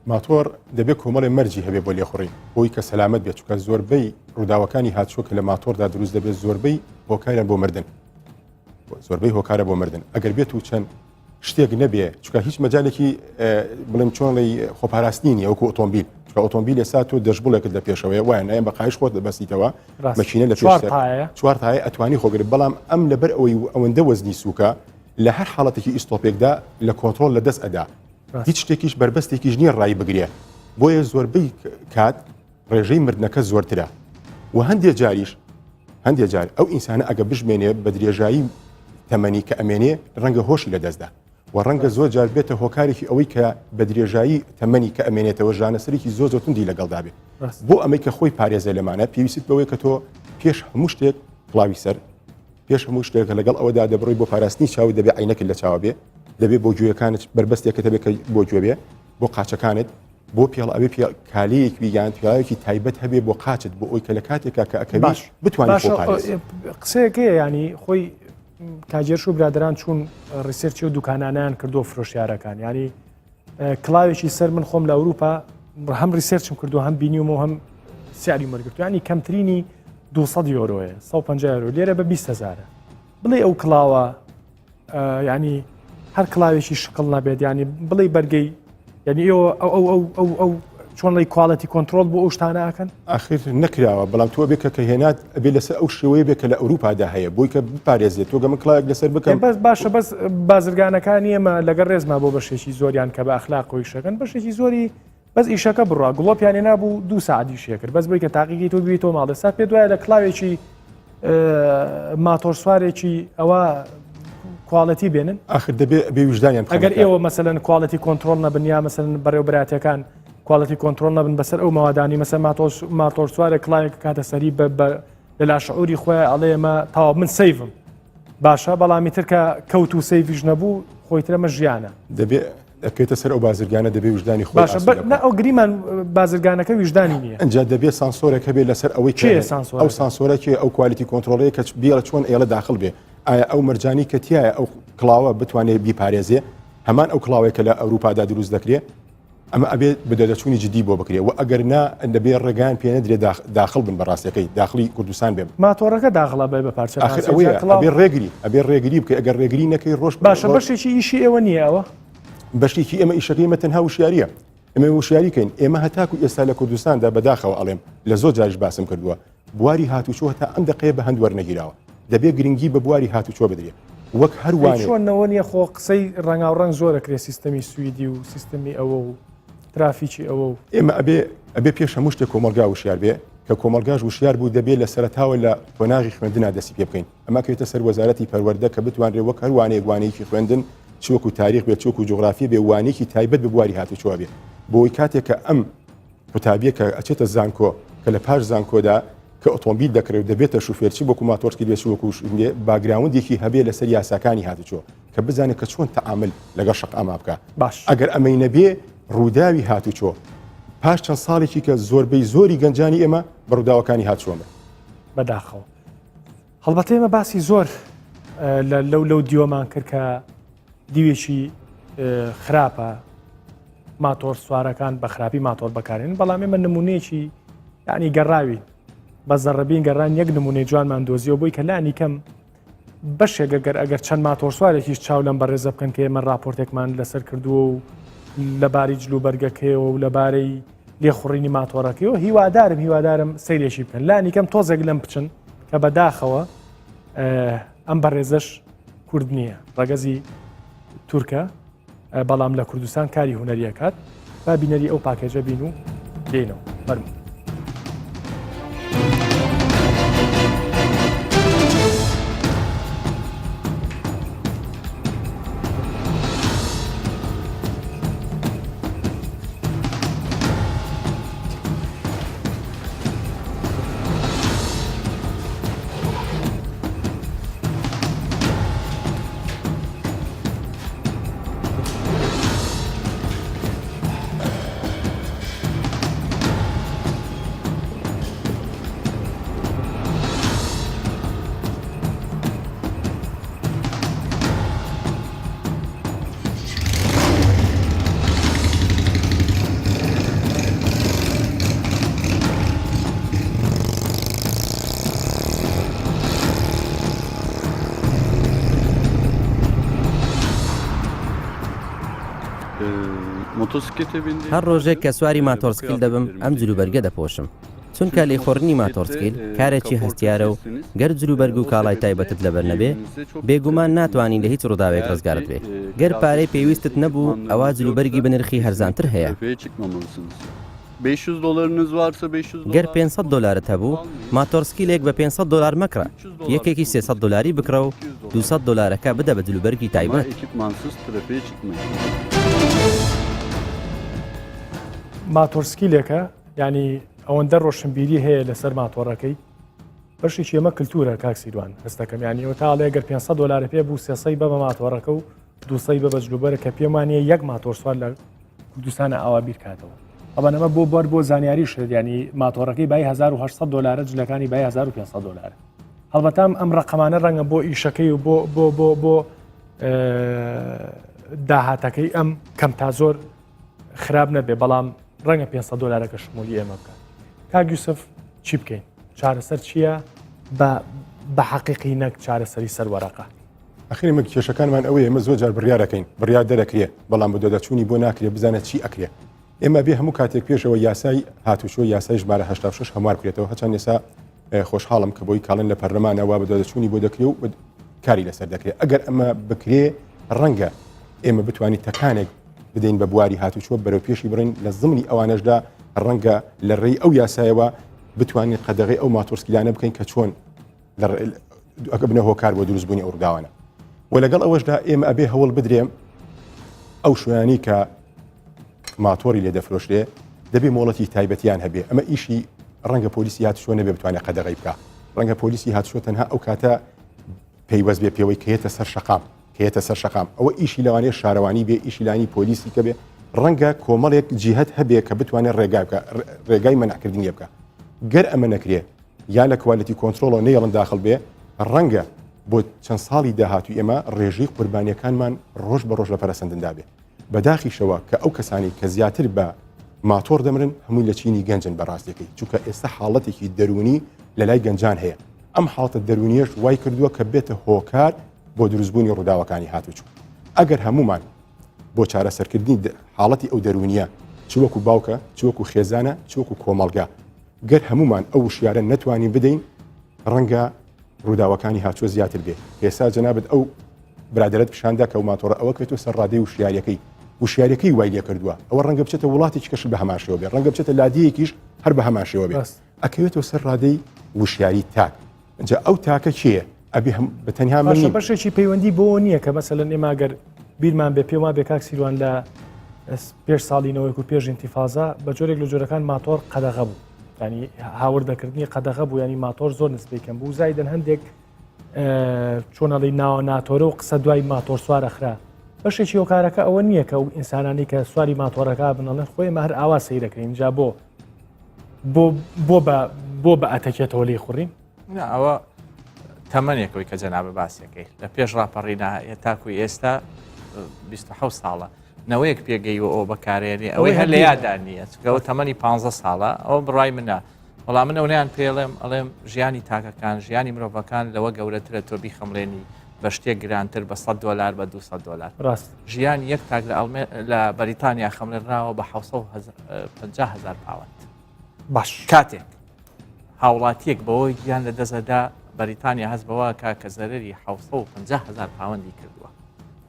ماتۆڕ دەبێت کۆمەڵێ مەرجی هەبێ بۆ لێخوڕین بۆی کە سەلامەت بێت چونکە زۆربەی ڕووداوەکانی هاتوچۆ کە لە ماتۆڕدا دروست دەبێت زۆربەی هۆکارە بۆ مردن زۆربەی هۆکارە بۆ مردن ئەگەر بێت و چەند شتێک نەبێ چونکە هیچ مەجالێکی بڵێم چۆن ڵی خۆپاراستنی نیە وەکو ئۆتۆمبیل چونکە ئۆتۆمبیل ئێستا تۆ دەشبڵێکت لە پێشەوەیە وایە نایەن بە قایش خۆت دەبەستیتەوە مەکینە لە پێش چوار تایە ئەتوانی خۆگرت بەڵام ئەم لەبەر ئەوەی ئەوەندە وەزنی سووکە لە هەر حاڵەتێکی ئیستۆپێکدا لە کۆنترۆڵ لە دەست ئەدا هیچ شتێکیش بەربەستێکیش نییە ڕای بگرێ بۆیە زۆربەی کات ڕێژەی مردنەکە زۆرترە و هەندێ جاریش هەندێ جار ئەو ئینسانە ئەگە بژمێنێ بە درێژایی تەمەنی کە ئەمێنێ ڕەنگە هۆشی لەدەستدا و ڕەنگە زۆر جار بێتە هۆکارێکی ئەوەی کە بە درێژایی تەمەنی کە ئەمێنێتەوە ژانەسەرێکی زۆر زۆر توندی لەگەڵدا بێ بۆ ئەمەی کە خۆی پارێزێ لەمانە پێویستیت بەوەی کە تۆ پێش هەموو شتێک کڵاوی سەر پێش هەموو شتێک لەگەڵ ئەوەدا دەبڕی بۆ پاراستنی چاو دەبێ عینەکت لە چاوە بێ دەبێ بۆ گوێیەکانت بەربەستێکت هەبێ کە بۆ گوێ بێ بۆ قاچەکانت بۆ پێڵ ئەوێ پێ کالەیەک بی یان پیاوێکی تایبەت هەبێ بۆ قاچت بۆ ئەوی کە لە کاتێکا کە ئەکەوی باش بتوانانی باشە خۆ پارێزی. قسەیەکەیە ینی خۆی کاجێرش و برادران چوون research ی و دوکانانیان کردو فرۆشیارەکان ینی کڵاوێکی سەر من خۆم لە ئەوروپا هەم research م کردو هەم بینیوم و هەم سیاری وەرگرتو ینی کەمترینی 200 یۆرۆیە 150 یۆرۆ لێرە بە 20 هزارە بڵێ ئەو کڵاوە ینی هەر کڵاوێکی شکڵ نەبێت ینی بڵێ بەرگەی یعنی ئێوە ئەو ئەو ئەو ئەو ئەو چۆن ڵی quality control بۆ ئەو شتانە ئەکەن ئاخر نەکراوە بەڵام تۆ بێ کە کە هێنات ئەبێ لەسەر ئەو شێوەیە بێ کە لە ئەوروپادا هەیە بۆی کە بپارێزێت تۆ گە من کڵاوێک لەسەر بکەم بەس باشە بەس بازرگانەکانی ئێمە لەگەڵ ڕێزما بۆ بەشێکی زۆریان کە بە ئەخلاق و ئیشەکەن بەشێکی زۆری بەس ئیشەکە بڕوا گڵۆپیان نابوو دوو ساعت ئیشێ کرد بەس بۆی کە تاقیگەی تۆ بوی تۆ ماڵ ئێستا پێ دوایە لە کڵاوێکی ماتۆر سوارێکی ئەوە quality بێنن ئاخر دەبێ بێ ویژدانیان ئەگەر ئێوە مەسەلەن quality control نەبن یا مەسەلەن بەڕێوبراتەکان quality control نەبن بەسەر ئەو مەوادانی مەسە ماتۆر سوارێک کڵاوێک کاتە سەری بە لە لاشعوری خۆی ئەڵێ ئێمە تەواو من safe م باشە بەڵامی تر کە کەوت و safe یش نەبوو خۆی ترەمە ژیانە دەبێ دەکەوێتە سەر ئەو بازرگانە دەبێ ویژدانی خۆی باشە ئاسوودە نا بکات. ئەو گریمان بازرگانەکە ویژدانی نییە ئەنجا دەبێ سانسۆرێک هەبێ لەسەر ئەوەی کێ کە سانسۆرەکە؟ ئەو سانسۆرە کێ ئەو quality control ەیە کە بێڵە چۆن ئێڵە داخل بێ ئایا ئەو مەرجانی کە تایە ئەو کڵاوە بتوانێت بیپارێزێ هەمان ئەو کڵاوەیە کە لە ئەوروپادا دروست دەکرێ ئەمە ئەبێ بەدەدەچوونی جدی بۆ بکرێ و ئەگەر نا دەبێ ڕێگایان پێ نەدرێ داخل بن بە ڕاستەکەی داخلی کوردستان بێ ماتۆڕەکە داخڵە بێ بە پارچە ئاخر ئەوەیە ئەبێ ڕێگری ئەبێ ڕێگری بکەی ئەگەر ڕێگری نەکەی ڕۆژ باشە بەشێکی ئیشی ئێوە نییە ئەوە بەشێکی ئێمە ئیشەکەی ئێمە تەنها وشیاریە ئێمە وشیاری کەین ئێمە هەتاکو ئێستا لە کوردستاندا بەداخەوە ئەڵێم لە زۆر جاریش باسم کردووە بواری هاتوچۆ هەتا ئەم دەقەیە بە هەند وەرنەگیراوە دەبێ گرنگی بە بواری هاتوچۆ بدرێ وەک هەروانێ چۆن نەوە نیە خۆ قسەی ڕەنگاوڕەنگ زۆرە کرێ سیستەمی سویدی و سیستەمی ئەوە و ترافیکی ئەوە و ئێمە ئەبێ ئەبێ پێش هەموو شتێک کۆمەڵگا وشیار بێ کە کۆمەڵگاش وشیار بوو دەبێ لە سەرەتاوە لە قۆناغی خوێندنا دەستی پێ بکەین ئەمە کەوێتە سەر وەزارەتی پەروەردە کە بتوانرێ وەک هەر وانەیەک وانەیەکی خوێندن چ وەکو تاریخ بێت چ وەکو جوغرافی بێ وانەیەکی تایبەت بە بواری هاتوچۆ بێ بۆی کاتێک کە ئەم قوتابیە کە ئەچێتە زانکۆ کە لە پاش زانکۆدا کە ئۆتۆمبیل دەکڕێ و دەبێتە شوفێر چ وەکو ماتۆرسکیل بێ چ وەکو شوێ background ێکی هەبێ لەسەر یاساکانی هاتوچۆ کە بزانێت کە چۆن تەعامل لەگەڵ شەقاما بکە باش ئەگەر ئەمەی نەبێ ڕووداوی هاتوچۆ پاش چەند ساڵێکی کە زۆربەی زۆری گەنجانی ئێمە بە ڕووداوەکانی هاتوچۆ مرد. بەداخەوە هەڵبەتە ئێمە باسی زۆر لەو لەو دیوەمان کرد کە دیوێکی خراپە ماتۆر سوارەکان بە خراپی ماتۆر بەکارێن بەڵام ئێمە نمونەیەکی ینی گەڕاوین بە زەڕبین گەڕان یەک نمونەی جوانمان دۆزیەوە بۆی کە لانی کەم بەشێک گەر ئەگەر چەند ماتۆرسوارێکیش چاو لەم بەڕێزە بکەن کە ئێمە راپۆرتێکمان لەسەر کردووە و لەبارەی جل و بەرگەکەیەوە و لەبارەی لێخوڕینی ماتۆڕەکەیەوە هیوادارم هیوادارم سەیرێکی بکەن لانی کەم تۆزێک لەم بچن کە بەداخەوە ئەم بەڕێزەش کورد نییە ڕەگەزی تورکە بەڵام لە کوردستان کاری هونەری ئەکات با بینەری ئەو پاکێجە بین و دێینەوە فەرموو. هەر ڕۆژێک کە سواری ماتۆڕسکیل دەبم ئەم جلوبەرگە دەپۆشم، چونکە لێخوڕینی ماتۆڕسکیل کارێکی هەستیارە و گەر جلوبەرگ و کاڵای تایبەتت لەبەر نەبێ، بێگومان ناتوانی لە هیچ ڕووداوێک ڕزگارت بێ. گەر پارەی پێویستت نەبوو، ئەوا جلوبەرگی بە نرخی هەرزانتر هەیە. گەر 500 دۆلارت هەبوو، ماتۆڕسکیلێک بە 500 دۆلار مەکڕە، یەکێکی 300 دۆلاری بکڕە و 200 دۆلارەکە بدە بە جلوبەرگی تایبەت. ماتۆرسکیلێکە یانی ئەوەندە ڕۆشنبیری هەیە لەسەر ماتۆڕەکەی بەشێکی ئەمە کللتورە کاک سیروان هەستەکەم یانی ئەو تاڵێ گەر 500 دلار پێ بوو 300 بە بە ماتۆڕەکە و 200 بە بەجلوبەرە کە پێمانە یەک ماتۆر سوار لە کوردستانە ئاوا بیرکاتەوە ئەوە ئەمە بۆ بەر بۆ زانیاری شێت ینی ماتۆڕەکەی بای 1800 دلارە جلەکانی بای 1500 دلار هەڵبەتام ئەم ڕقەمانە ڕەنگە بۆ ئیشەکەی و بۆ بۆ بۆ بۆ داهاتەکەی ئەم کەم تا زۆر خراپ نەبێ بەڵام ڕەنگە 500 دلارەکە شمولی ئێمە بکات کاک یوسف چی بکەین چارەسەر چییە بە بە حەقیقی نەک چارەسەری سەر وەرەقە ئەخیر ئێمە کێشەکانمان ئەوەیە ئێمە زۆر جار بڕیارەکەین بڕیار دەرەکرێ بەڵام بەدواداچوونی بۆ ناکرێ بزانە چی ئەکرێ ئێمە بێ هەموو کاتێک پێشەوە یاسای هاتوچۆ یاسای ژمارە 86 هەموار بکرێتەوە هەچەند ئێستا خۆشحاڵم کە بۆی کاڵن لە پەرلەمانە وا بەدواداچوونی بۆ دەکرێ و کاری لەسەر دەکرێت ئەگەر ئەمە بکرێ ڕەنگە ئێمە بتوانین تەکانێک بدەین بە بواری هاتوچۆ بەرەو پێشی بڕین لە زمنی ئەوانەشدا ڕەنگە لە ڕێی ئەو یاسایەوە بتوانین قەدەغی ئەو ماتۆرسکیلانە بکەین کە چۆن ئەگە بنە هۆکار بۆ دروستبوونی ئەو ڕووداوانە و لەگەڵ ئەوەشدا ئێمە ئەبێ هەوڵ بدرێم ئەو شوێنانی کە ماتۆری لێ دەفرۆشرێ دەبێ مۆڵەتی تایبەتیان هەبێ ئەمە ئیشی ڕەنگە پۆلیسی هاتوچۆ نەبێ بتوانێت قەدەغی بکە ڕەنگە پۆلیسی هاتوچۆ تەنها ئەو کاتە پەیوەست بێ پێوەی کە یەتە سەر شەقام کە یەتە سەر شەقام ئەوە ئیشی لەوانەیە شارەوانی بێ ئیشی لانی پۆلیسی کە بێ ڕەنگە کۆمەڵێک جیهت هەبێ کە بتوانێت ڕێگا بکە ڕێگای مەنعکردنی بکە گەر ئەمە نەکرێ یا لە quality control ەوە نەیەڵن داخل بێ ڕەنگە بۆ چەند ساڵی داهاتوو ئێمە ڕێژەی قوربانیەکانمان ڕۆژ بە ڕۆژ لە پەرەسەندندا بێ بەداخیشەوە کە ئەو کەسانی کە زیاتر بە ماتۆڕ دەمرن هەمووی لە چینی گەنجن بە ڕاستیەکەی چونکە ئێستا حاڵەتێکی دەروونی لە لای گەنجان هەیە ئەم حاڵەتە دەروونیەش وای کردووە کە بێتە هۆکار بۆ دروستبوونی ڕووداوەکانی هاتوچوو ئەگەر هەمومان بۆ چارەسەرکردنی حاڵەتی ئەو دەروونیە چ وەکو باوکە چ وەکو خێزانە چ وەکو کۆمەڵگا گەر هەمومان ئەو وشیارە نەتوانین بدەین ڕەنگە ڕووداوەکانی هاتووە زیاتر بێ ئێستا جەنابت ئەو برادەرت پیشاندا کە ماتۆڕە ئەوە کرێتەوە سەر ڕادەی وشیاریەکەی وشیاریەکەی وای لێ کردووە ئەوە ڕەنگە بچێتە وڵاتێکی کەش بە هەمان شێوە بێ ڕەنگە بچێتە لادێیەکیش هەر بە هەمان شێوە بێ ئەکەوێتەوە سەر ڕادەی وشیاری تاک جا ئەو تاکە کێیە ئەبێ هەم بە تەنها من باشە بەشێکی پەیوەندی بۆ نییە کە مەسەلەن ئێمە گەر بیرمان بێ پێ وا بێ کاک سیروان لە پێش ساڵینەوەیک و پێش ئینتیفازە بە جۆرێک لە جۆرەکان ماتۆر قەدەغە بوو ینی هاوردەکردنی قەدەغە بوو ینی ماتۆر زۆر نسبەی کەم بوو زایدن هەندێک چۆنەڵی ناوە ناتۆرە و قسە دوای ماتۆر سوارە خرا بەشێکی هۆکارەکە ئەوە نییە کە ئەو ئینسانانی کە سواری ماتۆرەکە بنەڵێن خۆی مە هەر ئاوا سەیرەکەین جا بۆ بۆ بۆ بە بۆ بە ئەتەکێتەوە لی خوڕین ئەوە تەمەنێکەوەی کە جەنابە باسیەکەی لە پێش ڕاپەڕینا تاکو ئێستا 26 ساڵە نەوەیەک پێگەیوە ئەوە بەکارێنێ ئەوەی هەر لە یادا نییە چکەوە تەمەنی پ ساڵە ئەوە بڕای منە بەڵام من ئەونیان پێڵێم ئەڵێم ژیانی تاکەکان ژیانی مرۆڤەکان لەوە گەورەترە تۆ بیخەمڵێنی بە شتێک گرانتر بە 100 دلار بە 200 دلار ڕاست ژیان یەک تاک لە لە بەریتانیا خەمڵێنراوە بە 750 هزار پاوەند باش کاتێک هاوڵاتیەک بەوە گیان لە دەستدا بەریتانیا هەست بەوە کا کە زەرری 750 هزار پاوەندی کردووە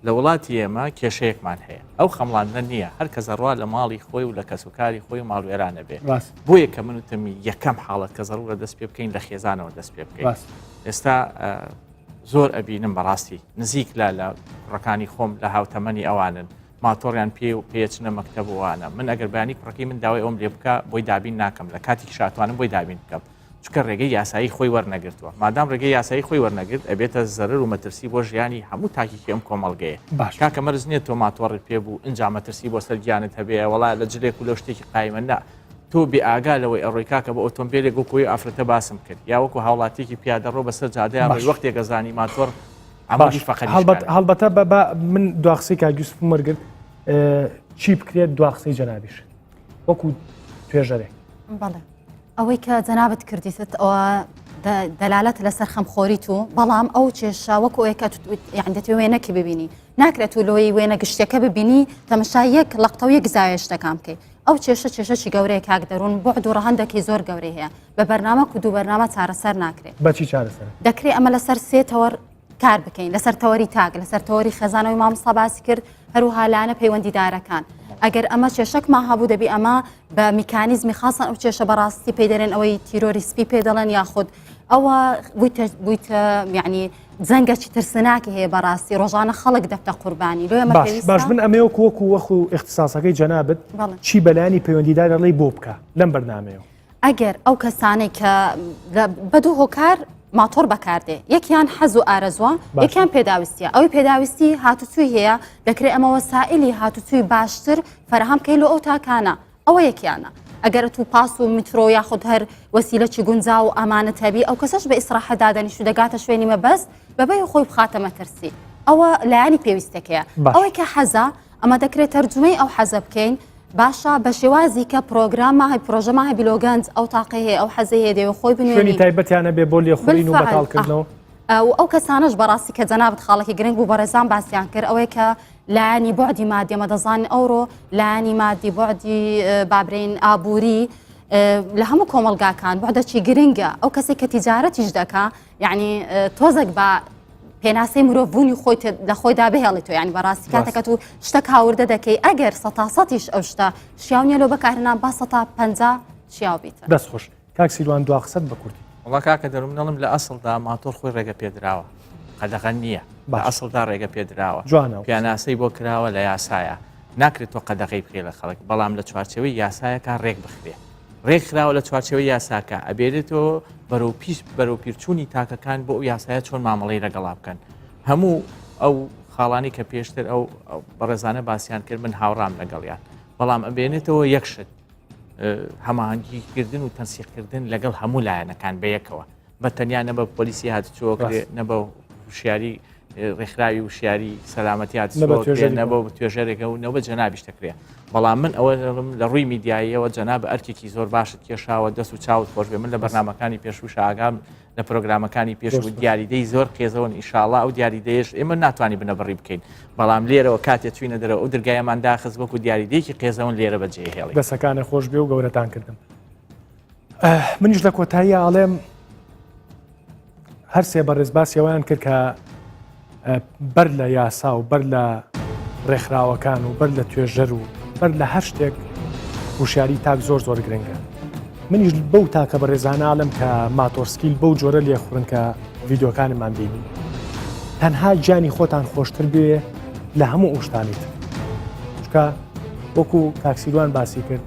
لە وڵاتی ئێمە کێشەیەکمان هەیە ئەو خەمڵاندنە نییە هەر کەس ئەڕوا لە ماڵی خۆی و لە کەسوکاری خۆی و ماڵوێرانە بێ بۆیە کە من وتم یەکەم حاڵەت کە زەڕورە دەست پێ بکەین لە خێزانەوە دەست پێ بکەین ئێستا زۆر ئەبینم بەڕاستی نزیک لە لە کوڕەکانی خۆم لە هاوتەمەنی ئەوانن ماتۆڕیان پێ و پێچنە مەکتەب وانە من ئەگەر بەیانی کوڕەکەی من داوای ئەوم لێ بکە بۆی دابین ناکەم لە کاتێکی شاتوانم بۆی دابین بکەم چونکە ڕێگەی یاسایی خۆی وەرنەگرتووە مادام ڕێگەی یاسایی خۆی وەرنەگرت ئەبێتە زەرەر و مەترسی بۆ ژیانی هەموو تاکێکی ئەم کۆمەڵگەیە باش کاکە مەرج نییە تۆ ماتۆڕت پێ بوو ئینجا مەترسی بۆ سەر گیانت هەبێ وەڵا لە جلێک و لەو شتێکی قایمە نا تۆ بێ ئاگا لەوەی ئەڕۆی کاکە بە ئۆتۆمبیلێک وەکو ئەو ئافرەتە باسم کرد یا وەکو هاوڵاتیەکی پیادەڕۆ بەسەر جادەیا ڕۆی باش. وەختێک ئەزانی ماتۆڕ باش عەمودی فەقەری هەڵبەت شکاوە. هەڵبەتە بە بە من دواقسەی کاک یوسفم وەرگرت ئە، چی بکرێت دواقسەی جەنابیشت وەکو توێژەرێک بەڵێ ئەوەی کە جەنابت کردیتت ئەوە. دەلالەت لەسەر خەمخۆریت و بەڵام ئەو کێشە وەکو ئەوەی کە یان دەتەوێ وێنەکی ببینی ناکرێت و لۆی وێنە گشتیەکە ببینی تەمەشای یەک لەقتە و یەک زاویە شتەکان بکەی ئەو کێشە کێشەکی گەورەیە کاک دەروون بوعد و ڕەهەندەکی زۆر گەورەی هەیە بە بەرنامە و دوو بەرنامە چارەسەر ناکرێت بەچی چارەسەر دەکرێت ئەمە لەسەر سێ تەوەر کار بکەین لەسەر تەوەری تاک لەسەر تەوەری خێزانەوەی مامۆستا باسی کرد هەروها لایەنە پەیوەندیدارەکان ئەگەر ئەمە کێشەکمان هەبوو دەبی ئەمە بە میکانیزمی خاصن ئەو کێشە بەڕاستی پێی دەرێن ئەوەی تیرۆری سپی پێ دەڵێن یاخود ئەوە بوویتە بوویتە یعنی جەنگەکی ترسناکی هەیە بەڕاستی ڕۆژانە خەڵک دەبتە قوربانی لۆیە باش باش من ئەمەیە وەکو وەکو وەخو اختصاصەکەی جەنابت چی بەلایەنی پەیوەندیدار ئەڵێی بۆ بکە لەم بەرنامەیەوە ئەگەر ئەو کەسانەی کە بە دوو هۆکار ماتۆر بەکاردێ یەکیان حەز و ئارەزوە یەکیان پێداویستیە ئەوی پێداویستی هاتوچوی هەیە دەکرێت ئەمە وەسائلی هاتوچوی باشتر فەرهەم بکەین لۆ ئەو تاکانە ئەوە یەکیانە ئەگەر تو پاس و میترۆ یاخود هەر وەسیلەکی گونجاو و ئامانەت هەبی ئەو کەسەش بە ئیسراحەت دادەنیشت و دەگاتە شوێنی مەبەست بەبێ خۆی بخاتە مەترسی ئەوە لایەنی پێویستەکەیە ئەوەی کە حەزە ئەمە دەکرێت تەرجومەی ئەو حەزە بکەین باشە بە شێوازی کە پرۆگرامە هەی پرۆژەما هەبی لۆ گەنج ئەو تاقی هەیە ئەو حەزەی هەیە دەیەوێ خۆی بنوێنی شوێنی تایبەتیان هەبێ بۆ لێخوڕین و بەتاڵکردنەوە و ئەو کەسانەش بەڕاستی کە جەنابت خاڵێکی گرنگ بوو بەڕێزان باسیان کرد ئەوەیە کە لایەنی بوعدی مادی ئەمە دەزانین ئەوڕۆ لایەنی مادی بوعدی بابرین ئابووری لە هەموو کۆمەڵگاکان بوعدەکی گرنگە ئەو کەسێک کە تیجارەتیش دەکا یعنی تۆزێک بە پێناسەی مرۆڤ بوونی خۆی لە خۆیدا بهێڵیتەوە یعنی بەڕاستی کاتەکە تو شتەک هاوردە دەکەی ئەگەر سەتا سەتیش ئەو شتە شیاو نیە لۆ بەکارهێنان با سەتا 50 شیاو بیت. دەست خۆش کاک سیروان دوا قسەت بە کوردی. وەڵا کاکە دەروون من ئەڵێم لە ئەسڵدا ماتۆر خۆی ڕێگە پێدراوە قەدەغە نییە لە ئەسڵدا ڕێگە پێدراوە جوانە پیاناسەی بۆ کراوە لە یاسایە ناکرێت تۆ قەدەغەی بکەی لە خەڵک بەڵام لە چوارچێوەی یاسایەکە ڕێک بخرێ ڕێکخراوە لە چوارچێوەی یاساکە ئەبێرێتەوە بەرەو پیش بەرەو پیرچوونی تاکەکان بۆ ئەو یاسایە چۆن مامەڵەی لەگەڵا بکەن هەموو ئەو خاڵانی کە پێشتر ئەو بەڕێزانە باسییان کرد من هاوڕام لەگەڵیان بەڵام ئەبێنێتەوە یەک شت هەماهەنگیکردن و تەنسیقکردن لەگەڵ هەموو لایەنەکان بەیەکەوە بە تەنیا نە بە پۆلیسی هاتوچۆکرێ نە بە هوشیاری ڕێکخراوی وشیاری سەلامەتی هاتوچۆ نە بە توێژەرێکە و نە بە جەنابیش دەکرێت بەڵام من ئەوە لە ڕووی میدیاییەوە جەناب ئەرکێکی زۆر باشت کێشاوە دەست و چاوت خۆش بێ من لە بەرنمەکانی پێشوو ئاگام لە پرۆگرامەکانی پێش و دیاریدەی زۆر قێزەوەن ئیشاڵا ئەو دیاریدەیەش ئێمە ناتوانانی بنەبڕی بکەین بەڵام لێرەوە کاتێ چوینە دەرەوە ئەو درگایەمان داخست وەکو دیاریدەیەکی قێزەون لێرە بەجێ هێڵی. دەسەکانە خۆش بێ و گەورەتان کردم. منیش لە کۆتایی ئاڵێم هەرسێ بەڕێز باسی ئەویان کرد کە بەر لە یاسا و بەر لە ڕێکخراوەکان و بەر لە توێژەر و بەر لە هەر شتێک هوشیاری تاک زۆر زۆر گرنگە منیش بەو تاکە بەڕێزاناڵم کە ماتۆرسکیل بەو جۆرە لێخوڕن کە ڤیددیوکانمان بینی تەنها گیانی خۆتان خۆشتر بێ لە هەموو ئەو شتانی تر چکە وەکو کاکسیروان باسی کرد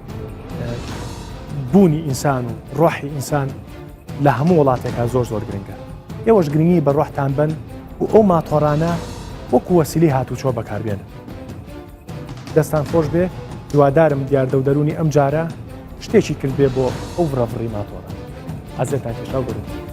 بوونی ئینسان و ڕۆحی ئینسان لە هەموو وڵاتێکا زۆر زۆر گرنگە ئێوەش گرنگی بە ڕۆحتان بن و ئەو ماتۆڕانە وەکو وەسیلی هاتوچۆ بەکاربێنن دەستان خۆش بێ هیوادارم دیاردە و دەرونی ئەم جارە شتێکی کردبێ بۆ ئەو ڕەڤڕی ماتۆڕە ئازێتان کێشا و گەورەتان.